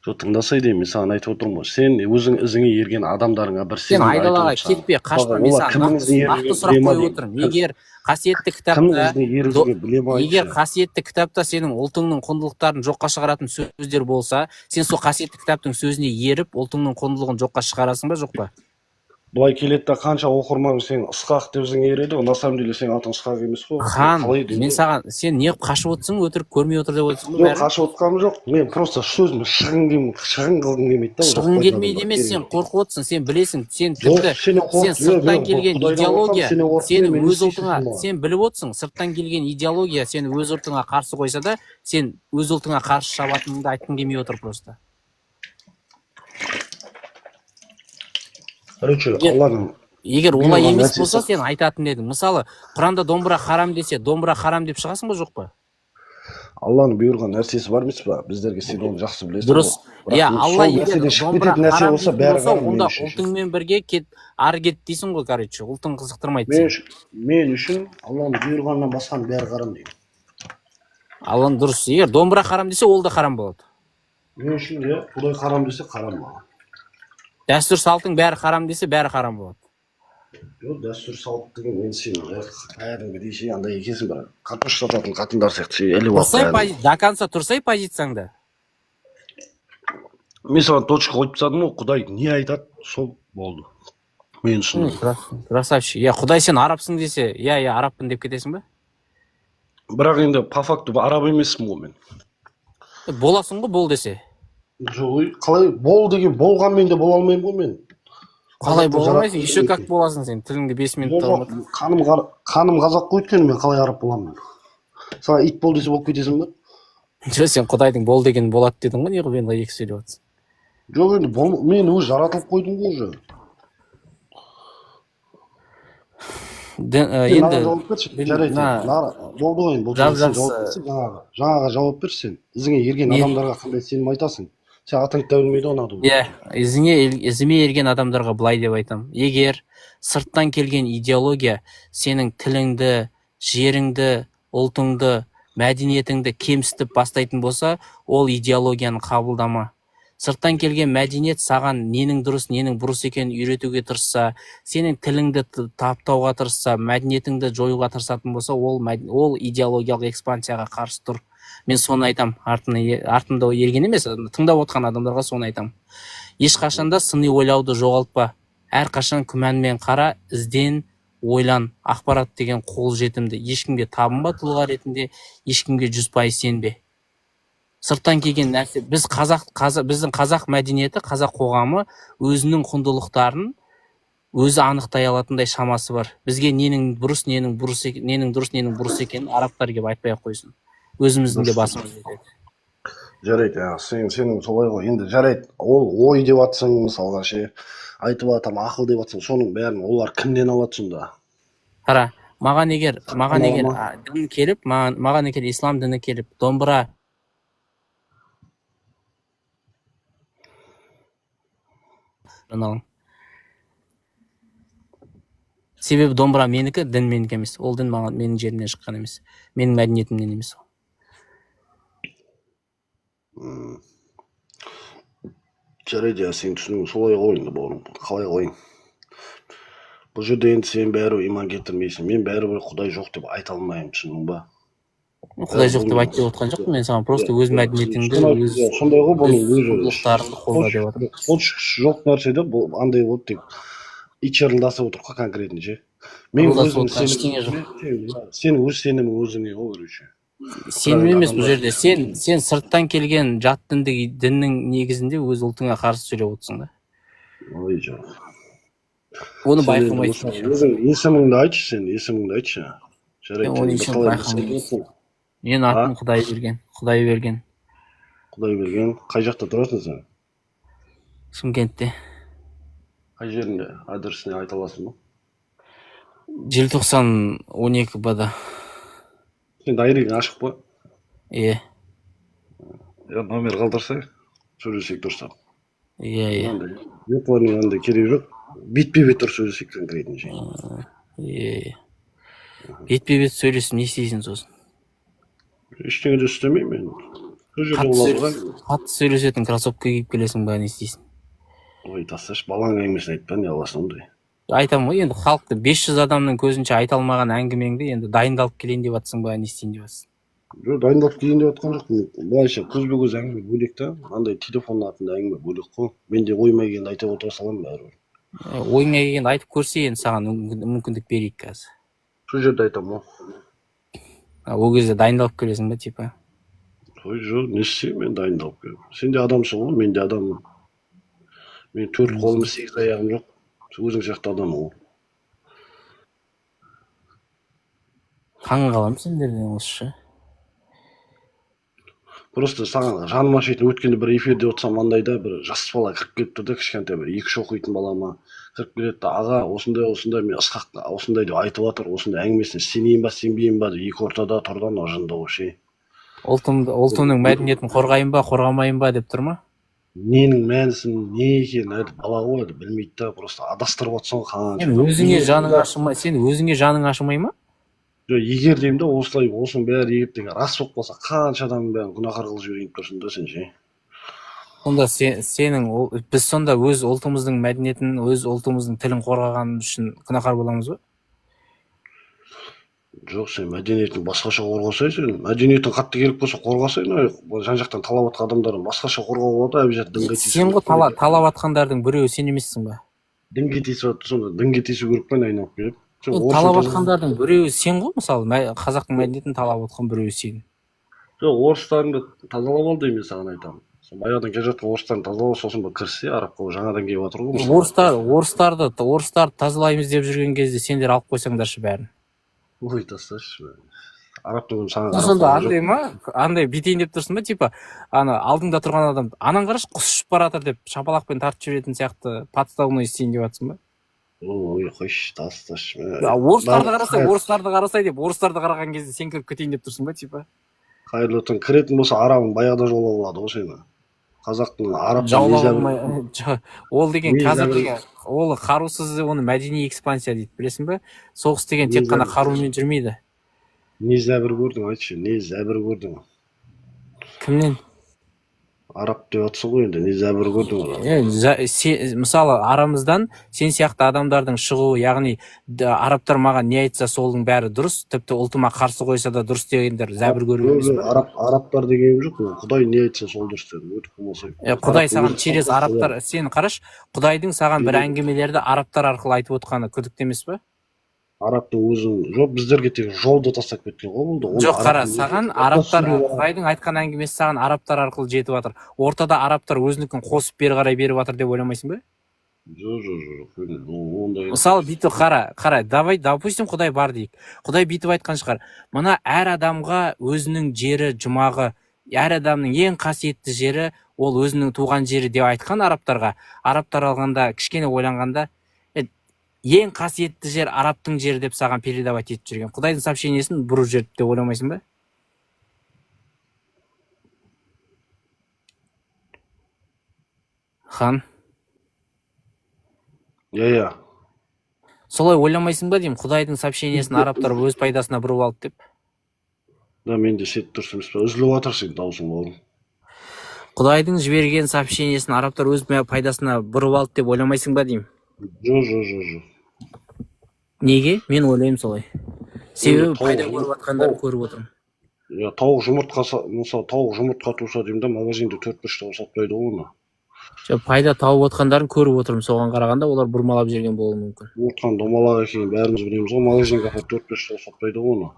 Жоқ, тыңдасай деймін, мен саған айтып отырмын ғой. Сен өзің ізіңе ерген адамдарыңа бір Сен сезімді айтып айдалаға отырсың. кетпе, қашпа, мен Олар саған кімнің нақты, ізіне еріп нақты жүргенін сұрақ біле ма қойып деймін. отырмын. Егер қасиетті Кімнің кітапта ізіне еріп жүргенін біле ма, егер айтшы. қасиетті кітапта сенің ұлтыңның құндылықтарын жоққа шығаратын сөздер болса, сен сол қасиетті кітаптың сөзіне еріп, ұлтыңның құндылығын жоққа шығарасың ба, жоқ па? Былай келеді да, қанша оқырман сен Ысқақ деп ізіңе ереді ғой, на самом деле сенің атың Ысқақ емес қой. Хан, Қалай деймін? мен саған, сен не қашып отырсың, өтірік көрмей отыр деп отырсың ғой Жоқ, бәрін? қашып отқаным жоқ. Мен просто сөзім шығын қылғым келмейді да. Шығын келмейді емес, сен қорқып отырсың, сен білесің, сен Жоқ, тіпті сенен сен қорқ- сырттан мен келген Құдайдан идеология қорқамын, сенен қорықпаймын, сені мен өз не істейсің ұлтыңа маған? сен біліп отырсың, сырттан келген идеология сені өз ұлтыңа қарсы қойса да, сен өз ұлтыңа қарсы шабатыныңды айтқың келмей отыр просто. Короче, Алланың Егер олай бұйырған емес нәрсесі- болса, сен айтатын едің. Мысалы, Құранда домбыра харам десе, домбыра харам деп шығасың ба, жоқ па? Алланың бұйырған нәрсесі бар емес па біздерге, сен оны жақсы білесің. Дұрыс. Иә, Алла егер шығып кететін нәрсе болса, бәрі болса, онда ұлтыңмен бірге кет, ары кет дейсің ғой, короче, ұлтың қызықтырмайды. Мен үшін Алланың бұйырғанынан басқаның бәрі харам деймін. Алланың дұрыс. Егер домбыра харам десе, ол да харам болады. Мен үшін иә, Құдай харам десе харам маған. Дәстүр салтың бәрі харам десе, бәрі харам болады. Жоқ, дәстүр салт деген енді сен кәдімгідей ше андай екенсің, бір картошка сататын қатындар сияқты ше іліп алып. До конца тұрсай позицияңда. Мен саған точка қойып тастадым ғой, Құдай не айтады, сол болды. Мен үшін. Красавчик. Иә, Құдай сен арабсың десе, иә, иә, арабпын деп кетесің бе? Бірақ енді по факту араб емеспін ғой мен. Боласың ғой, бол десе. Жоқ, қалай бол деген болғанмен де бола алмаймын ғой мен. Қалай бола алмайсың? Еще как боласың сен? Тіліңді 5 минутта алмадың. Қаным қазақ қой, өйткені мен қалай араб боламын мен? Саған ит бол десе болып кетесің бе? Жоқ, сен Құдайдың бол деген болады дедің ғой, неғып енді екі сөйлеп жатрсың? Жоқ, енді мен уже жаратылып қойдым ғой уже. Енді жарайды, болды ғой енді. Жаңағы жауап берші сен. Ізіңе ерген адамдарға қандай сенім айтасың? Сен атыңды да білмейді ғой анау. Иә, ізіме ерген адамдарға былай деп айтам. Егер сырттан келген идеология сенің тіліңді, жеріңді, ұлтыңды, мәдениетіңді кемсітіп бастайтын болса, ол идеологияны қабылдама. Сырттан келген мәдениет саған ненің дұрыс, ненің бұрыс екенін үйретуге тырысса, сенің тіліңді таптауға тырысса, мәдениетіңді жоюға тырысатын болса, ол идеологиялық экспансияға қарсы тұр. Мен соны айтам, артымда ерген емес, тыңдап отқан адамдарға соны айтам. Ешқашанда сыни ойлауды жоғалтпа. Әрқашан күмәнмен қара, ізден, ойлан. Ақпарат деген қол жетімді. Ешкімге табынба тұлға ретінде, ешкімге 100% сенбе. Сырттан келген нәрсе, біз біздің қазақ мәдениеті, қазақ қоғамы өзінің құндылықтарын өзі анықтай алатындай шамасы бар. Бізге ненің бұрыс, ненің бұрыс, ненің дұрыс, ненің бұрыс екенін арабтар келіп айтпай ақ қойсын. Өзіміздің де басымыз жетеді. Жарайды, сенің солай ғой. Енді жарайды, ол ой деп атсаң, мысалға ше, айтып атам, ақыл деп атсаң, соның бәрін олар кімнен алады сонда? Қара, маған егер дін келіп, маған егер ислам діні келіп, домбыра себебі домбыра менікі, дін менікі емес. Ол дін маған менің жерімнен шыққан емес, менің мәдениетімнен емес ол. Жарайды, сен түсінігің солай ғой енді, бауырым, қалай қояйын? Бұл жерде енді сен бәрібір иман келтірмейсің, мен бәрібір Құдай жоқ деп айта алмаймын, түсіндің ба? Құдай жоқ деп айтып отқан жоқпын мен саған, просто өз мәдениетіңді, өз сондай ғой, бұның өзі құндылықтарыңды қолда деп жатырмын. Точкасы жоқ нәрсе де, бұл андай болып тек ит шырылдасып отыр ғой конкретно ше. Мен өзім сен өз сенімің өзіңе ғой, короче. Сенім емес бұл жерде. Сен сырттан келген жат діннің негізінде өз ұлтыңа қарсы сөйлеп отырсың да. Ой, жоқ. Оны байқамайсың. Өзің есіміңді айтшы, сен есіміңді айтшы. Жарайды. Оны ешкім байқамайды. Мен атым Құдай берген, Құдай берген. Құдай берген. Қай жақта тұрасың сен? Шымкентте. Қай жерінде? Адресіне айта аласың ба? Желтоқсан 12 бада. Сен дайрегің ашық па? Иә. Номер қалдырсай, сөйлесек дұрыстап. Иә, иә. Виртуальный андай керек жоқ. Бетпе-бет тұрып сөйлесек конкретно ше. Иә. Бетпе-бет сөйлесіп не істейсің сосын? Ештеңе де істемеймін мен. Сол жерде болады ғой. Қатты сөйлесетін кроссовка киіп келесің ба, не істейсің? Ой, тасташы, балаң әңгімесін айтпа, не аласың ондай? Айтамын ғой енді, халықты 500 адамның көзінше айта алмаған әңгімеңді енді дайындалып келейін деп жатсың ба, не істейін деп жатсың? Жоқ, дайындалып келейін деп жатқан жоқпын. Былайша көзбе көз әңгіме бөлек та, андай телефонның артында әңгіме бөлек қой. Мен де ойыма келгенді айта отыра саламын бәрібір. Ойыңа келгенді айтып көрсе, енді саған мүмкіндік берейік қазір. Сол жерде айтамын ғой. Ол кезде дайындалып келесің ба, типа? Ой, жоқ, не істеймін мен дайындалып келемін. Сен де адамсың ғой, мен де адаммын. Мен 4 қолым, 8 аяғым жоқ. Өзің сияқты адаммын ғой. Таң қаламын сендерден осы. Просто саған жаным ашитын, өткенде бір эфирде отырсам, андайда бір жас бала кіріп келіп тұр да, кішкентай бір 2-3 оқитын бала ма, кіріп келеді да, аға, осындай осындай мен Ысқақ осындай деп айтып жатыр, осындай әңгімесіне сенейін ба, сенбейін ба деп екі ортада тұр да, мынау жынды вообще. Ұлтымның мәдениетін қорғайын ба, қорғамайын ба деп тұр ма? Ненің мәнісін, не екенін әлі бала ғой, әлі білмейді да, просто адастырып отырсың ғой Сен қанша. өзіңе жаның ашымай, сен өзіңе жаның ашымай ма? Жоқ, егер деймін да, осылай осының бәрі егер деген рас болып қалса, қанша адамның бәрін күнәһар қылып жіберейін деп тұрсың да сен ше. Сонда сенің біз сонда өз ұлтымыздың мәдениетін, өз ұлтымыздың тілін қорғаған үшін күнәһар боламыз ба? Жоқ, сен мәдениетін басқаша қорғасай, сен мәдениетің қатты керек болса қорғасай, жан жақтан талап жатқан адамдардан басқаша қорғауға болады, обязательно дінге тиісу Сен ғой керек қой. Талап атқандардың біреуі сен емессің ба? Дінге тиісіп жатыр, сонда дінге тиісу керек па, айналып келіп? Сен Ол орысша талап таза- атқандардың біреуі сен ғой, мысалы, қазақтың мәдениетін талап отқан біреуі сен. Жоқ, орыстарыңды тазалап ал деймін, мен саған айтамын. Сен баяғыдан келе жатқан орыстарын тазалап, сосын бір кіріссе арабқа, жаңадан келіп жатыр ғой, мысалы. Орыстарды тазалаймыз деп жүрген кезде сендер алып қойсаңдаршы бәрін. Ой, тасташы, арабтың күні саған қарап Сонда тұрған жоқ. Андай ма, андай бүйтейін деп тұрсың ба, типа ана алдыңда тұрған адам, анан қарашы, құс ұшып бара жатыр деп шапалақпен тартып жіберетін сияқты подставной істейін деп жатсың ба? Ой, қойшы, тасташы. Орыстарды қарасай, орыстарды қарасай деп, орыстарды қараған кезде сен кіріп кетейін деп тұрсың ба, типа? Қайырлы түн. Кіретін болса, арабың баяғыда жаулап алады ғой сені. Қазақтың арабтан Жаулап не зәбір- алмай ол деген Не қазір зәбір- деген ол қарусыз, оны мәдени экспансия дейді, білесің бе? Соғыс деген Не тек қана зәбір- қарумен жүрмейді. Не зәбір көрдің, айтшы, не зәбір көрдің? Кімнен? Араб деп жатсың ғой енді, не зәбір көрдің одан? Мысалы, арамыздан сен сияқты адамдардың шығуы, яғни арабтар маған не айтса, солдың бәрі дұрыс, тіпті ұлтыма қарсы қойса да дұрыс дегендер зәбір көру емес Жоқ, пе? Арабтар дегенім жоқ мен. Құдай не айтса, сол дұрыс дедім, өтіп болмаса. Құдай Арабтың саған өзі через салса, арабтар, сен қарашы, құдайдың саған бір Неге? әңгімелерді арабтар арқылы айтып отқаны күдікті емес пе? Арабтың өзін жоқ, біздерге тек жолды тастап кеткен ғой, болды. Оны Жоқ, қара, арабтың өзі- саған арабтар, түсіндіре алады. құдайдың айтқан әңгімесі саған арабтар арқылы жетіп жатыр. Ортада арабтар өзінікін қосып бері қарай беріп жатыр деп ойламайсың ба? Жоқ, жоқ, жоқ, жоқ, енді ол ондай. Мысалы, бүйтіп қара, қара, давай, допустим, құдай бар дейік. Құдай бүйтіп айтқан шығар: мына әр адамға өзінің жері жұмағы, әр адамның ең қасиетті жері ол өзінің туған жері деп айтқан арабтарға. Арабтар алғанда, кішкене ойланғанда, ең қасиетті жер арабтың жері деп саған передавать етіп жүрген. Құдайдың сообщениесін бұрып жіберді деп ойламайсың ба? Хан. Иә, иә. Солай ойламайсың ба деймін, құдайдың сообщениесін арабтар өз пайдасына бұрып алды деп. Да, мен де сет дұрыс емес па, үзіліп жатыр сенің дауысың, бауырым. Құдайдың жіберген сообщениесін арабтар өз пайдасына бұрып алды деп ойламайсың ба деймін. Жоқ, жоқ, жоқ, жоқ. Неге? Мен ойлаймын солай. Себебі Тауық пайда көріп жатқандарын көріп отырмын. Иә, тауық жұмыртқа мысалы, тауық жұмыртқа туса деймін да, магазинде төрт бұрыш тауық сатпайды ғой оны. Жоқ, пайда тауып отқандарын көріп отырмын. Соған қарағанда олар бұрмалап жіберген болуы мүмкін. Жұмыртқаның домалақ екенін бәріміз білеміз ғой, магазинге апарып төрт бұрыш тауық сатпайды ғой оны.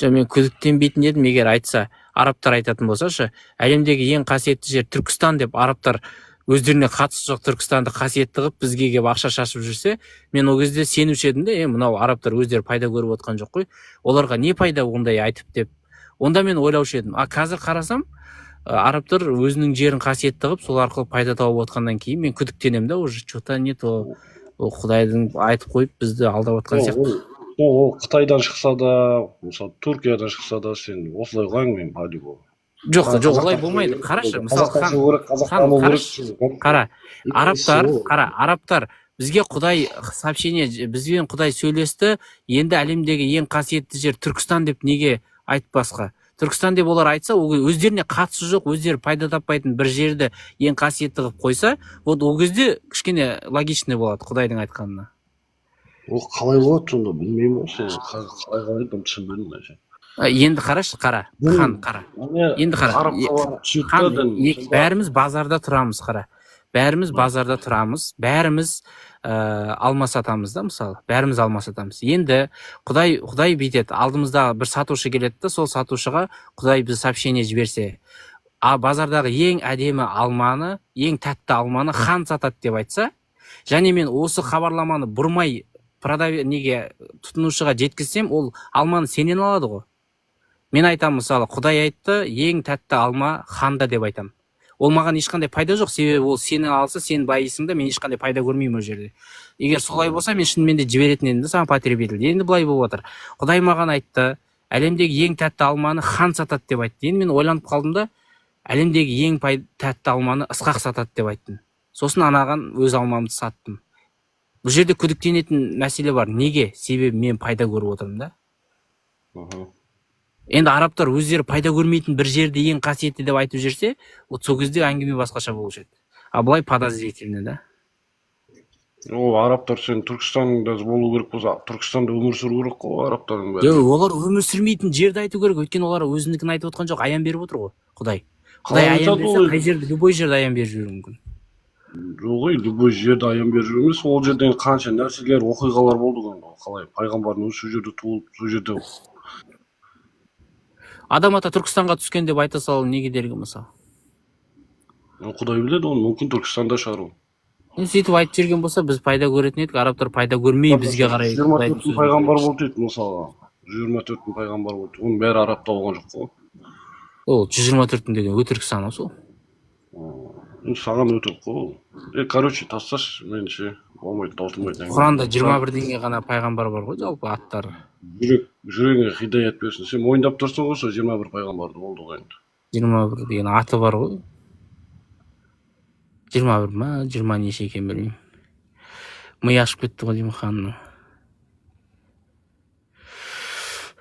Жоқ, мен күдіктенбейтін едім, егер айтса, арабтар айтатын болсашы, әлемдегі ең қасиетті жер Түркістан деп, арабтар өздеріне қатысы жоқ Түркістанды қасиетті қылып бізге келіп ақша шашып жүрсе, мен ол кезде сенуші едім де, мынау арабтар өздері пайда көріп отқан жоқ қой, оларға не пайда ондай айтып деп. Онда мен ойлаушы едім. А қазір қарасам, арабтар өзінің жерін қасиетті қылып, сол арқылы пайда тауып отқаннан кейін мен күдіктенемін да, уже что-то не то, ол құдайдың айтып қойып бізді алдап отқан Жоқ, сияқты. ол Қытайдан шықса да, мысалы, Түркиядан шықса да, сен осылай ғой әңгімең по-любому. Жоқ, жоқ, олай болмайды. Қарашы, мысалы, Қазақстан хан, шығу керек, қазақ хан, даму керек. қарашы, қара, арабтар, қара, арабтар бізге құдай сообщение, бізбен құдай сөйлесті, енді әлемдегі ең қасиетті жер Түркістан деп неге айтпасқа? Түркістан деп олар айтса, ол өздеріне қатысы жоқ, өздері пайда таппайтын бір жерді ең қасиетті қылып қойса, вот ол кезде кішкене логичный болады құдайдың айтқанына. Ол қалай болады сонда, білмеймін ғой, сен қалай қалай мен түсінбедім вообще. Енді қарашы, қара, хан, қара. Енді қара, Арабқа барып түседі хан, да дін. Бәріміз базарда тұрамыз, қара. Бәріміз базарда тұрамыз, бәріміз алма сатамыз да, мысалы, бәріміз алма сатамыз. Енді құдай бүйтеді, алдымызда бір сатушы келеді да, сол сатушыға құдай біз сообщение жіберсе, а базардағы ең әдемі алманы, ең тәтті алманы хан сатады деп айтса, және мен осы хабарламаны бұрмай неге тұтынушыға жеткізсем, ол алманы сенен алады ғой. Мен айтамын, мысалы, құдай айтты, ең тәтті алма ханда деп айтамын. Ол маған ешқандай пайда жоқ, себебі ол сені алса, сен байисың да, мен ешқандай пайда көрмеймін ол жерде. Егер солай болса, мен шынымен де жіберетін едім да саған потребитель. Енді былай болып отыр. Құдай маған айтты, Әлемдегі ең тәтті алманы хан сатады деп айтты. Енді мен ойланып қалдым да, әлемдегі ең тәтті алманы Ысқақ сатады деп айттым. Сосын анаған өз алмамды саттым. Бұл жерде күдіктенетін мәселе бар. Неге? Себебі мен пайда көріп отырмын да. Енді арабтар өздері пайда көрмейтін бір жерді ең қасиетті деп айтып жүрсе, вот сол кезде әңгіме басқаша болушы еді. А былай подозрительно да. Ол арабтар сен Түркістанда болу керек болса, Түркістанда өмір сүру керек қой арабтардың бәрі. Жоқ, олар өмір сүрмейтін жерді айту керек, өйткені олар өзінікін айтып отқан жоқ, аян беріп отыр ғой Құдай. Құдай Қалай аян айтады берсе, ол? қай жерді, любой жерді аян беріп жіберуі мүмкін. Жоқ ей, любой жерді аян беріп жіберу емес, ол жерден қанша нәрселер, оқиғалар болды ғой енді. Қалай пайғамбардың өзі сол жерде туылып, сол жерде. Адам ата Түркістанға түскен деп айта салу не кедергі мысалы? Құдай біледі оны, мүмкін Түркістанда шығар ол. Енді сөйтіп айтып жүрген болса, біз пайда көретін едік, арабтар пайда көрмей бізге қарай Жиырма Құдайдың төрт мың сөзін пайғамбар сөйлейді. болды дейді мысалға. 124 мың пайғамбар болды. Оның бәрі арабта болған жоқ қой. Ол 124 мың деген өтірік сан ғой сол. Енді саған өтірік қой ол. Короче, тасташы, меніңше болмайды, таусылмайтын әңгіме. Құранда 21 деңге ғана пайғамбар бар ғой, жалпы аттары. Жүрегіңе хидаят берсін. Сен мойындап тұрсың ғой сол 21 пайғамбарды, болды ғой енді. 21 деген аты бар ғой. 21 ма, 20 неше екенін білмеймін. Ми ашып кетті ғой деймін ханның.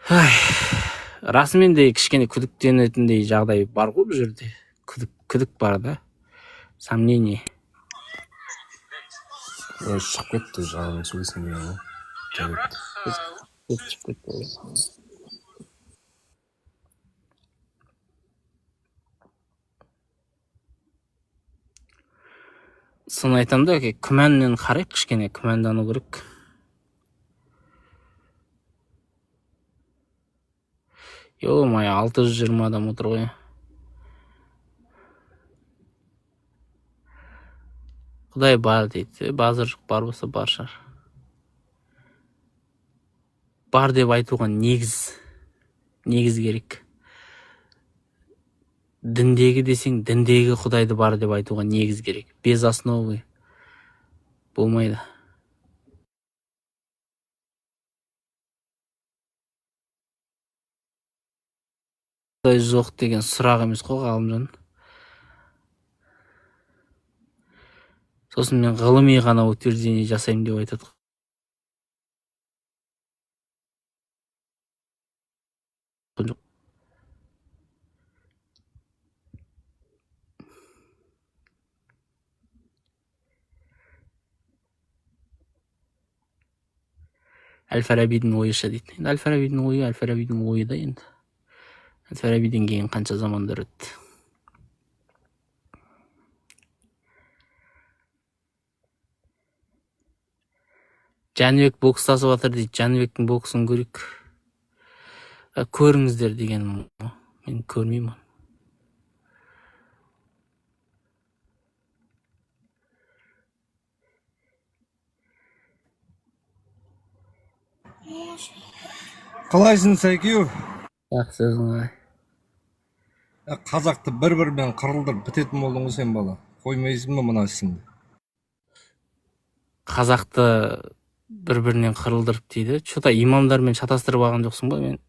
Ай, расымен де кішкене күдіктенетіндей жағдай бар ғой бұл жерде. Күдік бар да. Сомнение. Шығып кетті уже, ағамен сөйлесем деген ғой. Жарайды. Шығып кетті. Соны айтамын да, күмәнмен қарайық, кішкене күмәндану керек. Ё-моё, 620 адам отыр ғой. Құдай бар дейді. Базар жоқ, бар болса бар шығар. Бар деп айтуға негіз керек. Діндегі десең, діндегі Құдайды бар деп айтуға негіз керек. Без основы болмайды. Құдай жоқ деген сұрақ емес қой, Ғалымжан. Сосын мен ғылыми ғана утверждение жасаймын деп айтады. Жоқ. Әл-Фарабидің ойы ше дейді. Енді Әл-Фарабидің ойы, Әл-Фарабидің ойы да енді. Әл-Фарабиден кейін қанша замандар өтті. Жәнібек бокстасып жатыр дейді. Жәнібектің боксын көрейік. Көріңіздер дегенім ғой. Мен көрмеймін. Қалайсың, Сәйкеу? Жақсы, өзің қалай? Қазақты бір-бірімен қырылдырып бітетін болдың ғой сен, бала. Қоймайсың ба мына ісіңді? Қазақты бір-бірінен қырылдырып дейді. Чё-то имамдармен шатастырып алған жоқсың ба мен?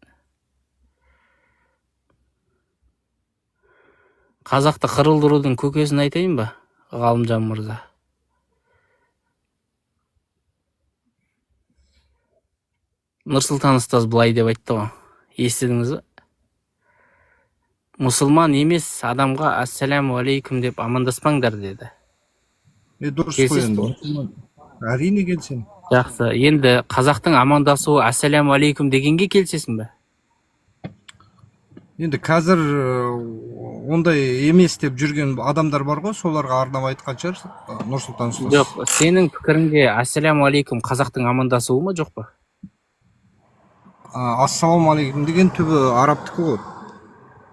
Қазақты қырылдырудың көкесін айтайын ба, Ғалымжан мырза? Нұрсұлтан ұстаз былай деп айтты ғой. Естідіңіз бе? Мұсылман емес адамға ассаляму алейкум деп амандаспаңдар деді. Дұрыс қой Келісесіз енді. бе? Әрине келісемін. Жақсы. Енді қазақтың амандасуы ассаляму алейкум дегенге келісесің бе? Енді қазір ондай емес деп жүрген адамдар бар ғой, соларға арнап айтқан шығар Нұрсұлтан ұстаз. Жоқ, сенің пікіріңде ассаляму алейкум қазақтың амандасуы ма, жоқ па? Ассалауму алейкум деген түбі арабтікі ғой.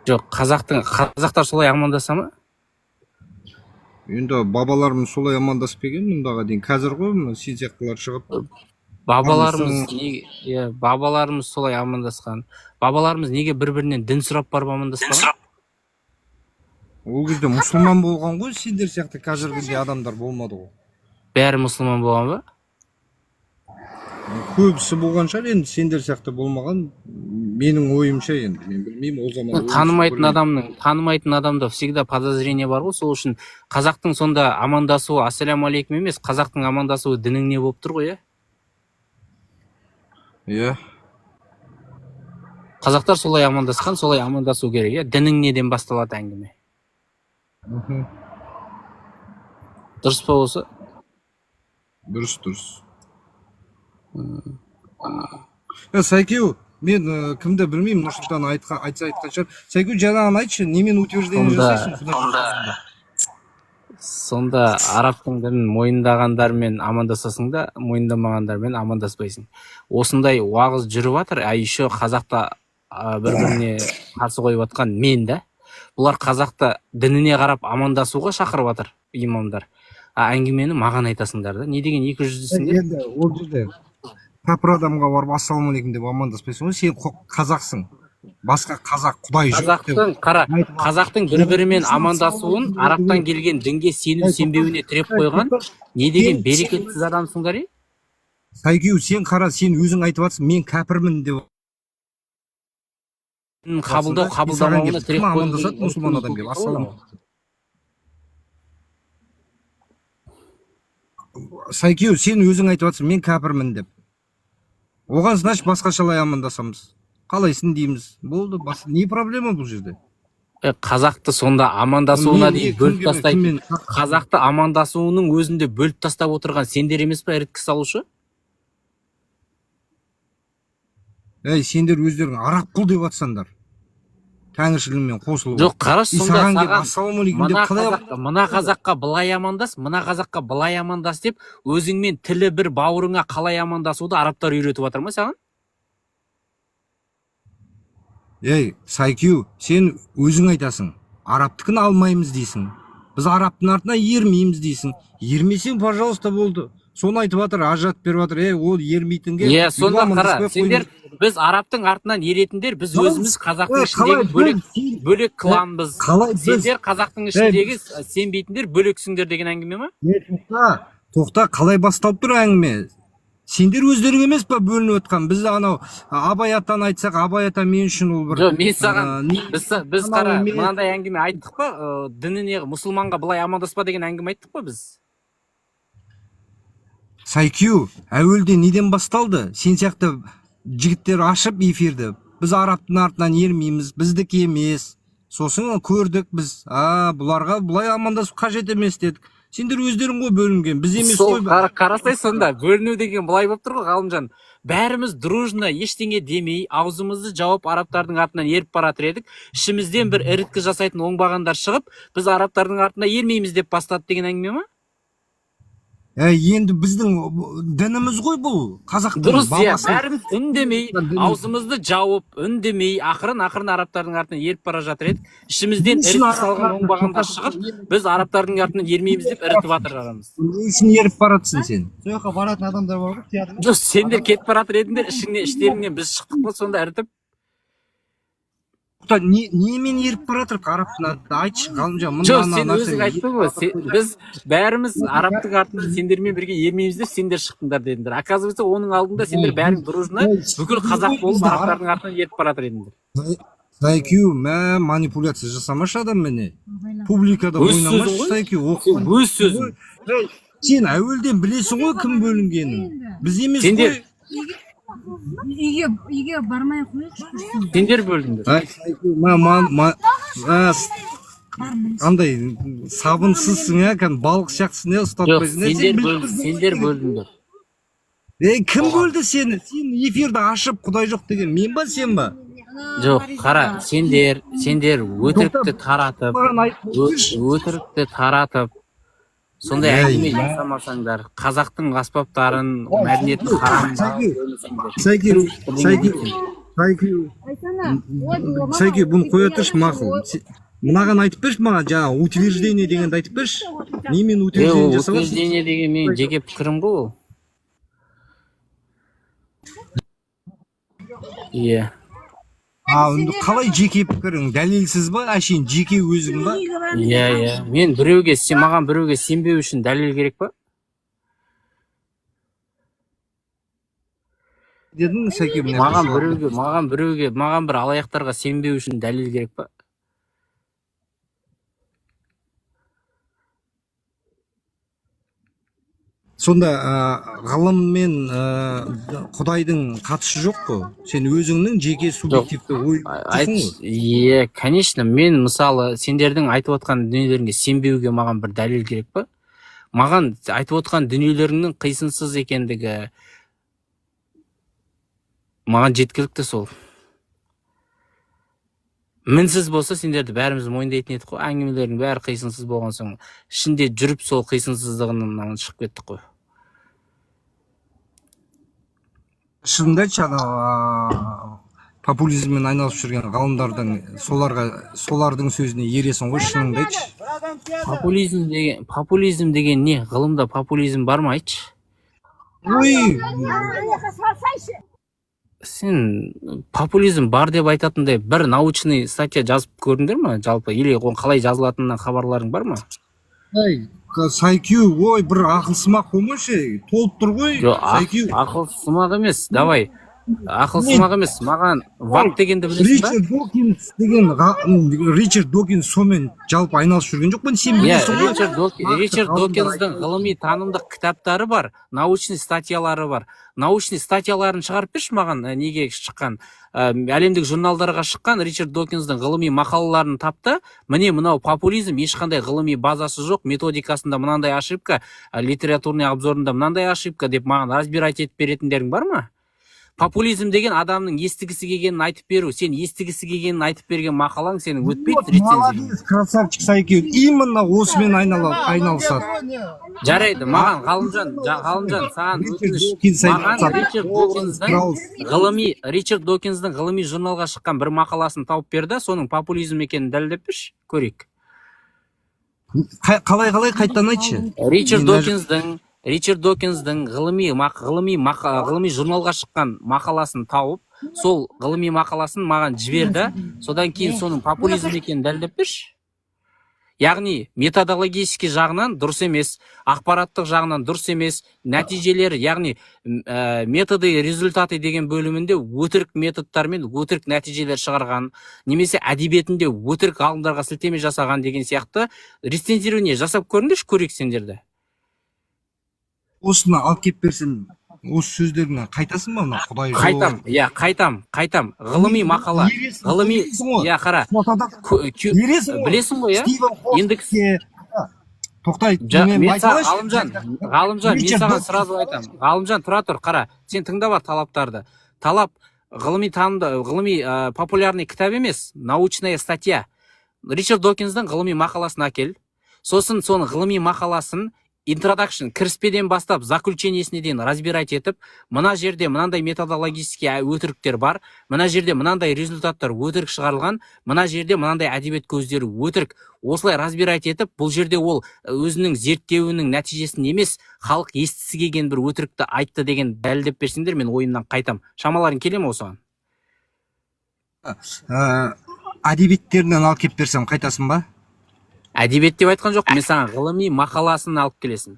Жоқ, қазақтар солай амандаса ма? Енді бабаларымыз солай амандасып келген мұндаға дейін. Қазір ғой мына сен сияқтылар шығып. Бабаларымыз Амандасың. неге, иә, бабаларымыз солай амандасқан. Бабаларымыз неге бір-бірінен дін сұрап барып амандаспаған? Ол кезде мұсылман болған ғой, сендер сияқты қазіргідей адамдар болмады ғой. Бәрі мұсылман болған ба? Көбісі болған шығар, енді сендер сияқты болмаған. Менің ойымша, енді мен білмеймін, ол заман өмір сүріп Танымайтын көрмедім. адамның, танымайтын адамда всегда подозрение бар ғой. Сол үшін қазақтың сонда амандасуы ассаляму алейкум емес, қазақтың амандасуы дінің не болып тұр ғой, иә? Иә. Қазақтар солай амандасқан, солай амандасу керек, иә. Дінің неден басталады әңгіме. Дұрыс па осы? Дұрыс, дұрыс. Сайкеу, мен кімді білмеймін, Нұрсұлтан айтқан, айтса, айтқан шығар. Сайкеу, жаңағыны айтшы, немен утверждение Сонда жасайсың құдай жоқ алдында? Сонда арабтың дінін мойындағандармен амандасасың да, мойындамағандармен амандаспайсың. Осындай уағыз жүріп жатыр. А еще қазақта бір біріне қарсы қойып жатқан мен да. Бұлар қазақта дініне қарап амандасуға шақырып жатыр имамдар, а әңгімені маған айтасыңдар да. Не деген екі жүздісіңдер? Енді ол жерде кәпір адамға барып ассалаумағалейкум деп амандаспайсың ғой. Сен қазақсың, басқа қазақ құдай жоқ деп Қазақтың, қара, айтып. қазақтың бір бірімен амандасуын арабтан келген дінге сену сенбеуіне тіреп қойған не деген берекетсіз адамсыңдар, е? Сайкеу, сен қара, сен өзің айтып жатырсың, мен кәпірмін деп Дін жатырсың қабылдау да. И саған қабылдамауына келіп тіреп кім қойды амандасады? деген Мұсылман адам келіп логика ғой ассалаумағалейкум. мынау. Сайкеу, сен өзің айтып жатырсың, мен кәпірмін деп. Оған, значит, басқашалай амандасамыз, қалайсың дейміз, болды. Бас, не проблема бұл жерде? Қазақты сонда амандасуына Мен не дейін бөліп кімге тастайтын, кіммен қазақты амандасуының өзінде бөліп тастап отырған сендер емес па, іріткі салушы? Ей, сендер өздерің араб құл деп жатсаңдар, тәңіршілігімен қосылып Жоқ, алып. қарашы, И сонда саған келіп саған ассалаумағалейкум деп мына қалай? қазақ, мына қазаққа былай амандас, мына қазаққа былай амандас деп, өзіңмен тілі бір бауырыңа қалай амандасуды арабтар үйретіп жатыр ма саған? Ей, Сайкю, сен өзің айтасың, арабтікін алмаймыз дейсің, біз арабтың артына ермейміз дейсің. Ермесең, пожалуйста, болды. Соны айтып жатыр, ажыратып беріп жатыр. Ей, ол ермейтінге Иә, өйтіп сонда қара, амандаспай ақ сендер қойыңыз. біз арабтың артынан еретіндер, біз Қалай? өзіміз қазақтың Ей, қалай ішіндегі бөлек біз сен- бөлек кланбыз. Қалай біз Сендер қазақтың Ей, ішіндегі сенбейтіндер бөлексіңдер деген әңгіме ма? Е, тоқта, тоқта, қалай басталып тұр әңгіме? Сендер өздерің емес па бөлініп отқан? Біз анау Абай атаны айтсақ, Абай ата мен үшін ол бір Жоқ, мен саған біз анау қара, емес. мынандай әңгіме айттық па? Дініне, мұсылманға былай амандаспа деген әңгіме айттық па біз? Сайкю, әуелде неден басталды? Сен сияқты жігіттер ашып эфирді, біз арабтың артынан ермейміз, біздікі емес. Сосын көрдік біз, а бұларға бұлай амандасу қажет емес дедік. Сендер өздерің ғой бөлінген, біз емес Сол қой. Қарасай, сонда бөліну деген былай болып тұр ғой, Ғалымжан. Бәріміз дружно ештеңе демей, аузымызды жауып, арабтардың артынан еріп баратыр едік. Ішімізден бір іріткі жасайтын оңбағандар шығып, біз арабтардың артына ермейміз деп бастады деген әңгіме ма? Ә, енді біздің дініміз ғой бұл, қазақтың Дұрыс, иә. бабасы. Бәріміз үндемей, Дініміз. аузымызды жауып, үндемей, ақырын ақырын арабтардың артынан еріп бара жатыр едік. Ішімізден Не үшін іріткі салған арабтардың оңбағандар шығып, біз арабтардың артынан ермейміз деп ірітіп жатыр арамыз. Не үшін еріп баратсың сен? Сол жаққа баратын адамдар бар ғой, театр. Жоқ, сендер кетіп бара жатыр едіңдер, ішіңнен, іштеріңнен біз шықтық қой сонда ірітіп. Тоқта, не, немен еріп бара жатыр арабтың артынан? Айтшы, Ғалымжан, мына Жоқ, ана сен нәрсе өзің айттың ғой, біз бәріміз арабтың артынан сендермен бірге ермейміз деп сендер шықтыңдар дедіңдер. Оказывается, оның алдында сендер бәрің дружно бүкіл қазақ болып арабтардың артынан еріп бара жатыр едіңдер. Сайкю, мә, манипуляция жасамашы адамменен. Публикада Өз сөзің ойнамашы, ғой. Сайкю, Сен оқы. өз сөзің. Ей, сен әуелден білесің ғой кім бөлінгенін. Біз емес Сендер қой. Үйге бармай ақ қояйықшы құрсын. Сендер бөлдіңдер. Ай, Сайкю, мә, андай сабынсызсың, ә, кәдімгі балық сияқтысың, иә, Жоқ, ұстатпайсың. Е, сен сендер біліп бөл, тұрсың ғой. сендер бөлдіңдер. Ей, кім бөлді сені? Сен эфирді ашып, құдай жоқ деген мен ба, сен ба? Жоқ, қара, сендер өтірікті таратып, Маған айтып отыршы. өтірікті таратып, сондай Ей, әңгіме жасамасаңдар, қазақтың аспаптарын, мәдениетін харамға Сайкю, бөлмесеңдер. Сайкю, Кім Сайкю, деген? Сайкю, Айтсана, ой, Сайкю, бұны қоя тұршы, мақұл. Мынаған айтып берші маған, жаңа утверждение дегенді айтып берші. Немен Е, ол утверждение жасап жатырсың? утверждение деген менің жеке пікірім ғой ол. Иә. А, енді қалай жеке пікірің? Дәлелсіз ба? Әшейін жеке өзің ба? Иә. Мен біреуге, сен маған біреуге сенбеу үшін дәлел керек па? Дедің, Сәке, мына Маған жақта. біреуге, маған біреуге, маған бір алаяқтарға сенбеу үшін дәлел керек па? Сонда ғылым мен құдайдың қатысы жоқ қой. Сен өзіңнің жеке субъективті ой Айт, тұрсың ғой. Иә, конечно, мен мысалы сендердің айтып отқан дүниелеріңе сенбеуге маған бір дәлел керек па? Маған айтып отқан дүниелеріңнің қисынсыз екендігі маған жеткілікті сол. Мінсіз болса, сендерді бәріміз мойындайтын едік қой. Әңгімелердің бәрі қисынсыз болған соң, ішінде жүріп сол қисынсыздығынан шығып кеттік қой. Шынымды айтшы, анау популизммен айналысып жүрген ғалымдардың, соларға, солардың сөзіне ересің ғой, шыныңды айтшы. Популизм деген не? Ғылымда популизм бар ма, айтшы? Ой. Сен популизм бар деп айтатындай бір научный статья жазып көрдіңдер ма жалпы, или оның қалай жазылатынынан хабарларың бар ма? Ай, Сайкю, ой, бір ақылсымақ болмашы, толып тұр ғой. Жоқ, Сайкю. Ақылсымақ емес, давай, ақылсымақ емес. Маған ВАК дегенді білесің ба? Ричард Докинс деген, Ричард Докинс сонымен жалпы айналысып жүрген жоқ па, сен Иә. білесің ғой. Ричард Нақты Ричард ғалымдар. Докинстің ғылыми танымдық кітаптары бар, научный статьялары бар. Научный статьяларын шығарып берші маған. Неге шыққан, әлемдік журналдарға шыққан Ричард Докинстің ғылыми мақалаларын тап та, міне, мынау популизм, ешқандай ғылыми базасы жоқ, методикасында мынандай ошибка, литературный обзорында мынандай ошибка деп маған разбирать етіп беретіндерің бар ма? Популизм деген адамның естігісі келгенін айтып беру. Сен естігісі келгенін айтып берген мақалаң сенің өтпейді Вот, рецензия. молодец, красавчик Сайкю, именно осымен айналысады. Жарайды, маған Ғалымжан, Ғалымжан, саған Ричард өтініш. Докинс Маған айналысады. Ричард Докинстің Краус. ғылыми, Ричард Докинстің ғылыми журналға шыққан бір мақаласын тауып бер да, соның популизм екенін дәлелдеп берші, көрейік. Қалай, қайтадан айтшы. Ричард Мен даже- Докинстің ғылыми журналға шыққан мақаласын тауып, сол ғылыми мақаласын маған жібер да, содан кейін соның популизм екенін дәлелдеп берші. Яғни методологический жағынан дұрыс емес, ақпараттық жағынан дұрыс емес, нәтижелері, яғни методы и результаты деген бөлімінде өтірік методтармен өтірік нәтижелер шығарған немесе әдебиетінде өтірік ғалымдарға сілтеме жасаған деген сияқты рецензирование жасап көріңдерші, көрейік сендерді. Осыны алып келіп берсем, осы сөздеріңнен қайтасың ба, мына құдай жоқ? Қайтам, иә, қайтам, қайтам. Ғылыми мақала, Ересің, ғылыми ересің ғой. Иә, қара. Ересің ғой. Білесің ғой, иә. Стивен Енді Хокингке тоқтай, мен мен айта саған, алайыншы. Ғалымжан, Ғалымжан, мен Ричард саған Докинс. сразу айтамын. Ғалымжан, тұра тұр, қара, сен тыңдап ал талаптарды. Талап: ғылыми танымды, ғылыми популярный кітап емес, научная статья. Ричард Докинстің ғылыми мақаласын әкел, сосын соның ғылыми мақаласын introduction, кіріспеден бастап заключениесіне дейін разбирать етіп, мына жерде мынандай методологический өтіріктер бар, мына жерде мынандай результаттар өтірік шығарылған, мына жерде мынандай әдебиет көздері өтірік, осылай разбирать етіп, бұл жерде ол өзінің зерттеуінің нәтижесін емес, халық естісі келген бір өтірікті айтты деген дәлелдеп берсеңдер, мен ойымнан қайтам. Шамаларың келе ме осыған? Әдебиеттерінен алып келіп берсем, қайтасың ба? Әдебиет деп айтқан жоқпын мен саған, ғылыми мақаласын алып келесің.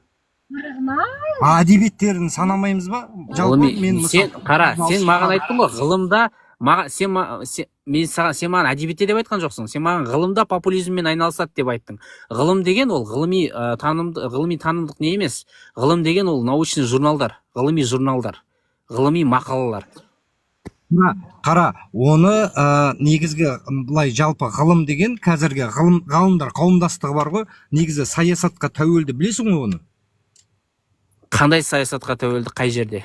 А әдебиеттерін санамаймыз ба жалпы? Ғылыми Мен сен мысалы қара, сен маған айттың ғой ғылымда маған сен, мен саған, сен маған әдебиетте деп айтқан жоқсың, сен маған ғылымда популизммен айналысады деп айттың. Ғылым деген ол ғылыми танымды, ғылыми танымдық не емес, ғылым деген ол научный журналдар, ғылыми журналдар, ғылыми мақалалар. Қара, қара, оны негізгі былай жалпы ғылым деген қазіргі ғылым, ғалымдар қауымдастығы бар ғой, негізі саясатқа тәуелді, білесің ғой оны. Қандай саясатқа тәуелді, қай жерде?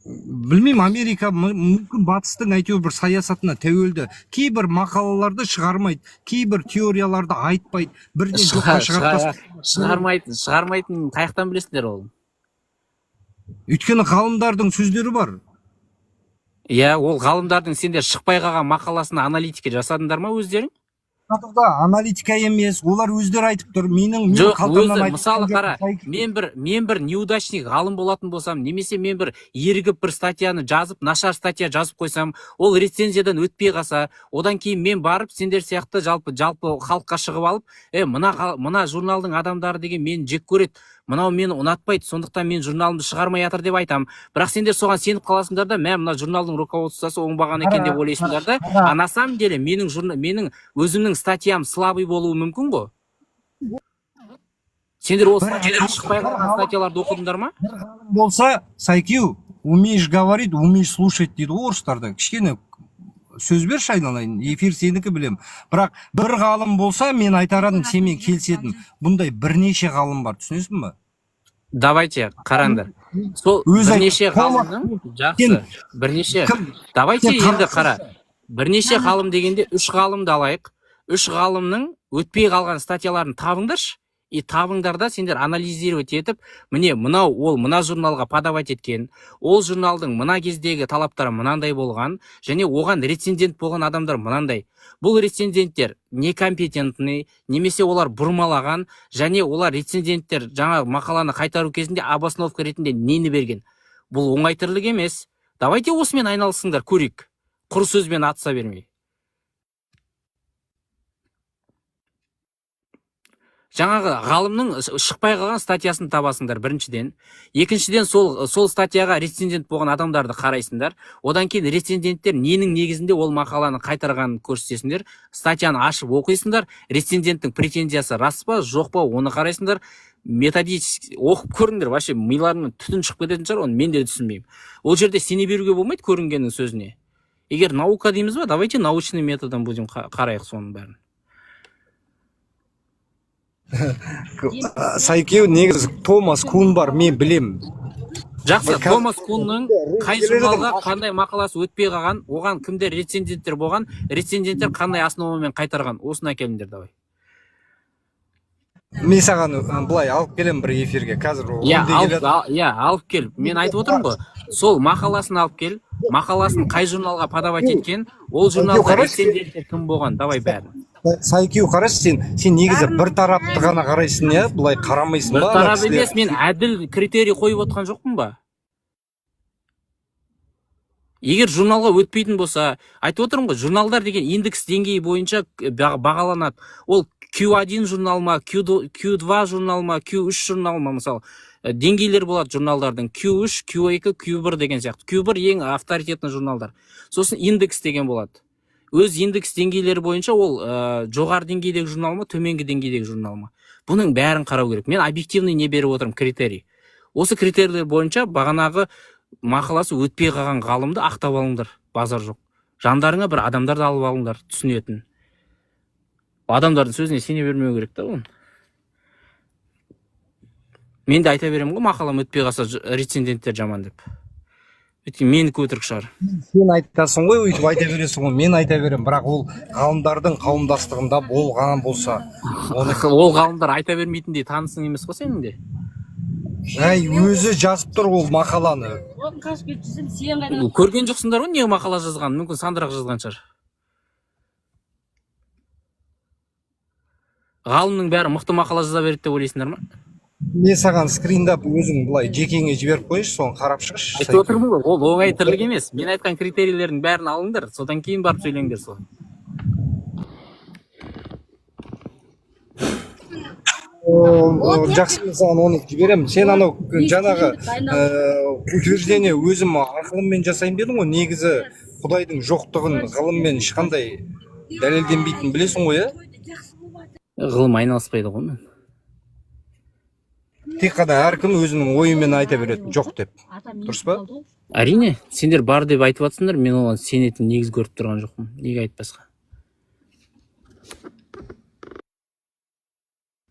Білмеймін, Америка, мүмкін батыстың әйтеуір бір саясатына тәуелді. Кейбір мақалаларды шығармайды, кейбір теорияларды айтпайды, бірден жоққа шығарып тастайды. Шығармайтынын қай жақтан білесіңдер ол? Өйткені ғалымдардың сөздері бар. Иә, ол ғалымдардың сендер шықпай қалған мақаласына аналитика жасадыңдар ма өздерің? Да, аналитика емес, олар өздері айтып тұр, менің Жоқ, қалтамнан өзі айтып мысалы тұрған қара, жоқпын. мен бір неудачник ғалым болатын болсам немесе мен бір ерігіп бір статьяны жазып, нашар статья жазып қойсам, ол рецензиядан өтпей қалса, одан кейін мен барып сендер сияқты жалпы халыққа шығып алып, е, мына мына журналдың адамдары деген мені жек көреді. Мынау мені ұнатпайды, сондықтан мен журналымды шығармай жатыр деп айтамын. Бірақ сендер соған сеніп қаласыңдар да, мә, мына журналдың руководствосы оңбаған екен деп ойлайсыңдар да. А на самом деле менің өзімнің статьям слабый болуы мүмкін ғой. Сендер ол шықпай қалған статьяларды оқыдыңдар ма? Болса, Сайкю, умеешь говорить, умеешь слушать дейді ғой орыстарда. Кішкене сөз берші, айналайын, эфир сенікі, білем. Бірақ бір ғалым болса, мен айтар едім, сенімен келісетін. Бұндай бірнеше ғалым бар, түсінесің ба? Давайте қараңдар. Сол Өзі бірнеше айтты, ғалымның жақсы, бірнеше. Кім? Давайте Сен енді қара. Бірнеше ғалым дегенде үш ғалымды алайық. Үш ғалымның өтпей қалған статьяларын табыңдаршы. И табыңдар да, сендер анализировать етіп, міне, мынау ол мына журналға подавать еткен, ол журналдың мына кездегі талаптары мынандай болған, және оған рецензент болған адамдар мынандай. Бұл рецензенттер некомпетентный, немесе олар бұрмалаған, және олар рецензенттер жаңа мақаланы қайтару кезінде обосновка ретінде нені берген. Бұл оңай тірлік емес. Давайте осымен айналысыңдар, көрейік. Құр сөзбен атыса бермей. Жаңағы ғалымның шықпай қалған статьясын табасыңдар біріншіден. Екіншіден, сол статьяға рецензент болған адамдарды қарайсыңдар. Одан кейін рецензенттер ненің негізінде ол мақаланы қайтарғанын көрсетесіңдер. Статьяны ашып оқисыңдар. Рецензенттің претензиясы рас па, жоқ па, оны қарайсыңдар. Методически оқып көріңдер, вообще миларыңнан түтін шығып кететін шығар, оны мен де түсінбеймін. Ол жерде сене беруге болмайды көрінгеннің сөзіне. Егер наука дейміз ба, давайте научный методом будем қарайық соның бәрін. Сайкеу, негізі Томас Кун бар, мен білем. Жақсы, Бір қазір- Томас Кунның қай журналға қандай мақаласы өтпей қалған, оған кімдер рецензенттер болған, рецензенттер қандай основамен қайтарған, осыны әкеліңдер, давай. Мен саған былай алып келемін бір эфирге қазір. Иә, ондай алып, келеді. Иә, алып кел. Мен айтып отырмын ғой. Сол мақаласын алып кел. Мақаласын қай журналға подавать еткен, ол журналда Қарашы. рецензенттер кім болған, давай бәрін. Сайкеу, қарашы, сен негізі бір тарапты ғана қарайсың, иә, былай қарамайсың Бір ба ана тарап кісілер? емес, мен әділ критерий қойып отқан жоқпын ба? Егер журналға өтпейтін болса, айтып отырмын ғой, журналдар деген индекс деңгейі бойынша бағаланады. Ол Q1 журнал ма, Q2 журнал ма, Q3 журнал ма, мысалы, деңгейлер болады журналдардың: Q3, Q2, Q1 деген сияқты. Q1 ең авторитетный журналдар. Сосын индекс деген болады. Өз индекс деңгейлері бойынша ол жоғары деңгейдегі журнал ма, төменгі деңгейдегі журнал ма. Бұның бәрін қарау керек. Мен объективный не беріп отырмын, критерий. Осы критерийлер бойынша бағанағы мақаласы өтпей қалған ғалымды ақтап алыңдар, базар жоқ. Жандарыңа бір адамдарды алып алыңдар, түсінетін. Адамдардың сөзіне сене бермеу керек та оны. Мен де айта беремін ғой, мақалам өтпей қалса, рецензенттер жаман деп. Өйткені менікі өтірік шығар. Сен айтасың ғой, өйтіп айта бересің ғой, мен айта беремін, бірақ ол ғалымдардың қауымдастығында болған болса, оны Ол ғалымдар айта бермейтіндей танысың емес қой сенің де. Әй, өзі жазып тұр ол мақаланы. Оған қашып кетіп жүрсем, сен қайдан? Көрген жоқсыңдар ғой не мақала жазғанын, мүмкін сандырақ жазған шығар. Ғалымның бәрі мықты мақала жаза береді деп ойлайсыңдар ма? Мен саған скриндап өзің былай жекеңе жіберіп қояйыншы, соны қарап шығшы. Айтып отырмын ғой, ол оңай тірлік емес. Мен айтқан критерийлердің бәрін алыңдар, содан кейін барып сөйлеңдер сол. Жақсы, мен саған оны жіберемін. Сен анау жаңағы утверждение өзім ақылыммен жасаймын дедің ғой. Негізі құдайдың жоқтығын ғылыммен ешқандай дәлелденбейтінін білесің ғой, иә? Ғылым айналыспайды ғой мен. Тек қана әркім өзінің ойымен айта береді жоқ деп, дұрыс па? Әрине, сендер бар деп айтып жатсыңдар, мен оған сенетін негіз көріп тұрған жоқпын. Неге айтпасқа?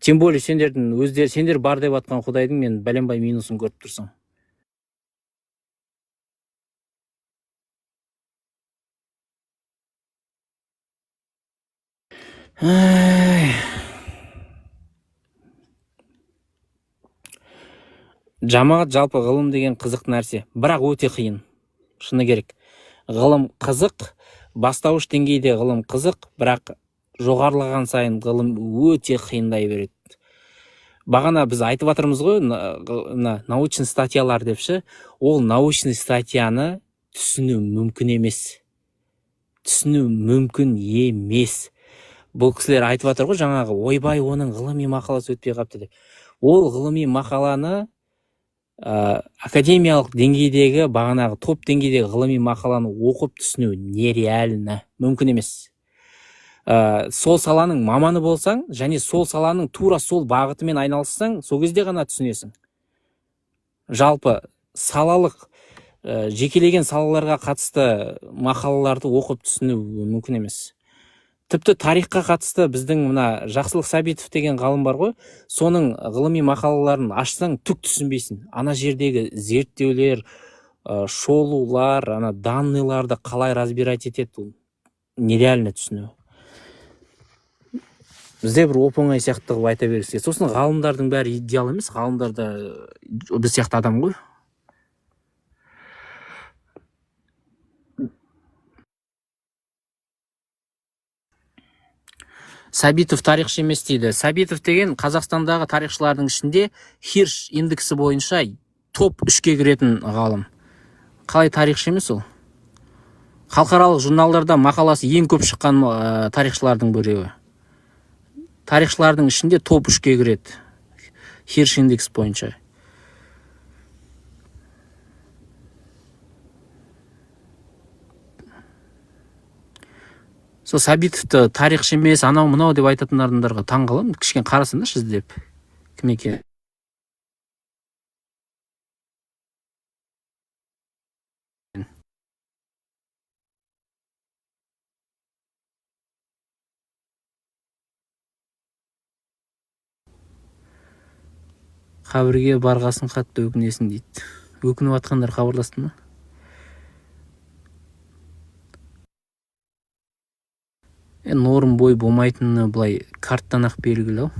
Тем более сендердің өздері, сендер бар деп жатқан құдайдың мен бәленбай минусын көріп тұрсам. Ай. Жамағат, жалпы ғылым деген қызық нәрсе, бірақ өте қиын. Шыны керек. Ғылым қызық, бастауыш деңгейде ғылым қызық, бірақ жоғарылаған сайын ғылым өте қиындай береді. Бағана біз айтып жатырмыз ғой, мына научный статьялар деп ше, ол научный статьяны түсіну мүмкін емес. Түсіну мүмкін емес. Бұл кісілер айтып жатыр ғой жаңағы, ойбай, оның ғылыми мақаласы өтпей қалыпты деп. Ол ғылыми мақаланы академиялық деңгейдегі, бағанағы топ деңгейдегі ғылыми мақаланы оқып түсіну нереально, мүмкін емес. Сол саланың маманы болсаң және сол саланың тура сол бағытымен айналыссаң, сол кезде ғана түсінесің. Жалпы салалық, жекелеген салаларға қатысты мақалаларды оқып түсіну мүмкін емес. Тіпті тарихқа қатысты біздің мына Жақсылық Сәбитов деген ғалым бар ғой, соның ғылыми мақалаларын ашсаң түк түсінбейсің. Ана жердегі зерттеулер, шолулар, ана данныйларды қалай разбирать етеді, ол нереально түсіну. Бізде бір оп-оңай сияқты қылып айта бергісі келеді. Сосын ғалымдардың бәрі идеал емес, ғалымдар да біз сияқты адам ғой. Сәбитов тарихшы емес дейді. Сәбитов деген Қазақстандағы тарихшылардың ішінде Хирш индексі бойынша топ 3-ке кіретін ғалым. Қалай тарихшы емес ол? Халықаралық журналдарда мақаласы ең көп шыққан тарихшылардың біреуі. Тарихшылардың ішінде топ 3-ке кіреді Хирш индекс бойынша. Сол Сәбитовті тарихшы емес, анау мынау деп айтатын адамдарға таң қаламын. Кішкене қарасаңдаршы іздеп кім екен. Қабірге барғасын қатты өкінесің дейді. Өкініп жатқандар хабарласты ма? Норм бой болмайтыны былай карттан ақ белгілі ау.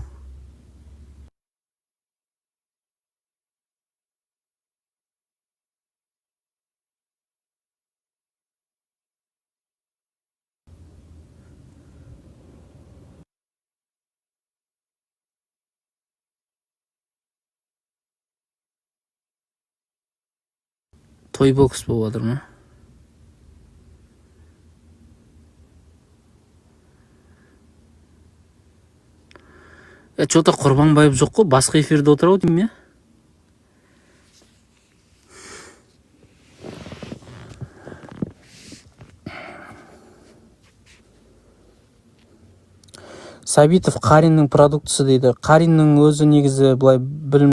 Той бокс болып жатыр ма? Чё-то Құрбанбаев жоқ қой, басқа эфирде отыр ау деймін, иә? Сәбитов Қариннің продуктысы дейді. Қариннің өзі негізі былай білім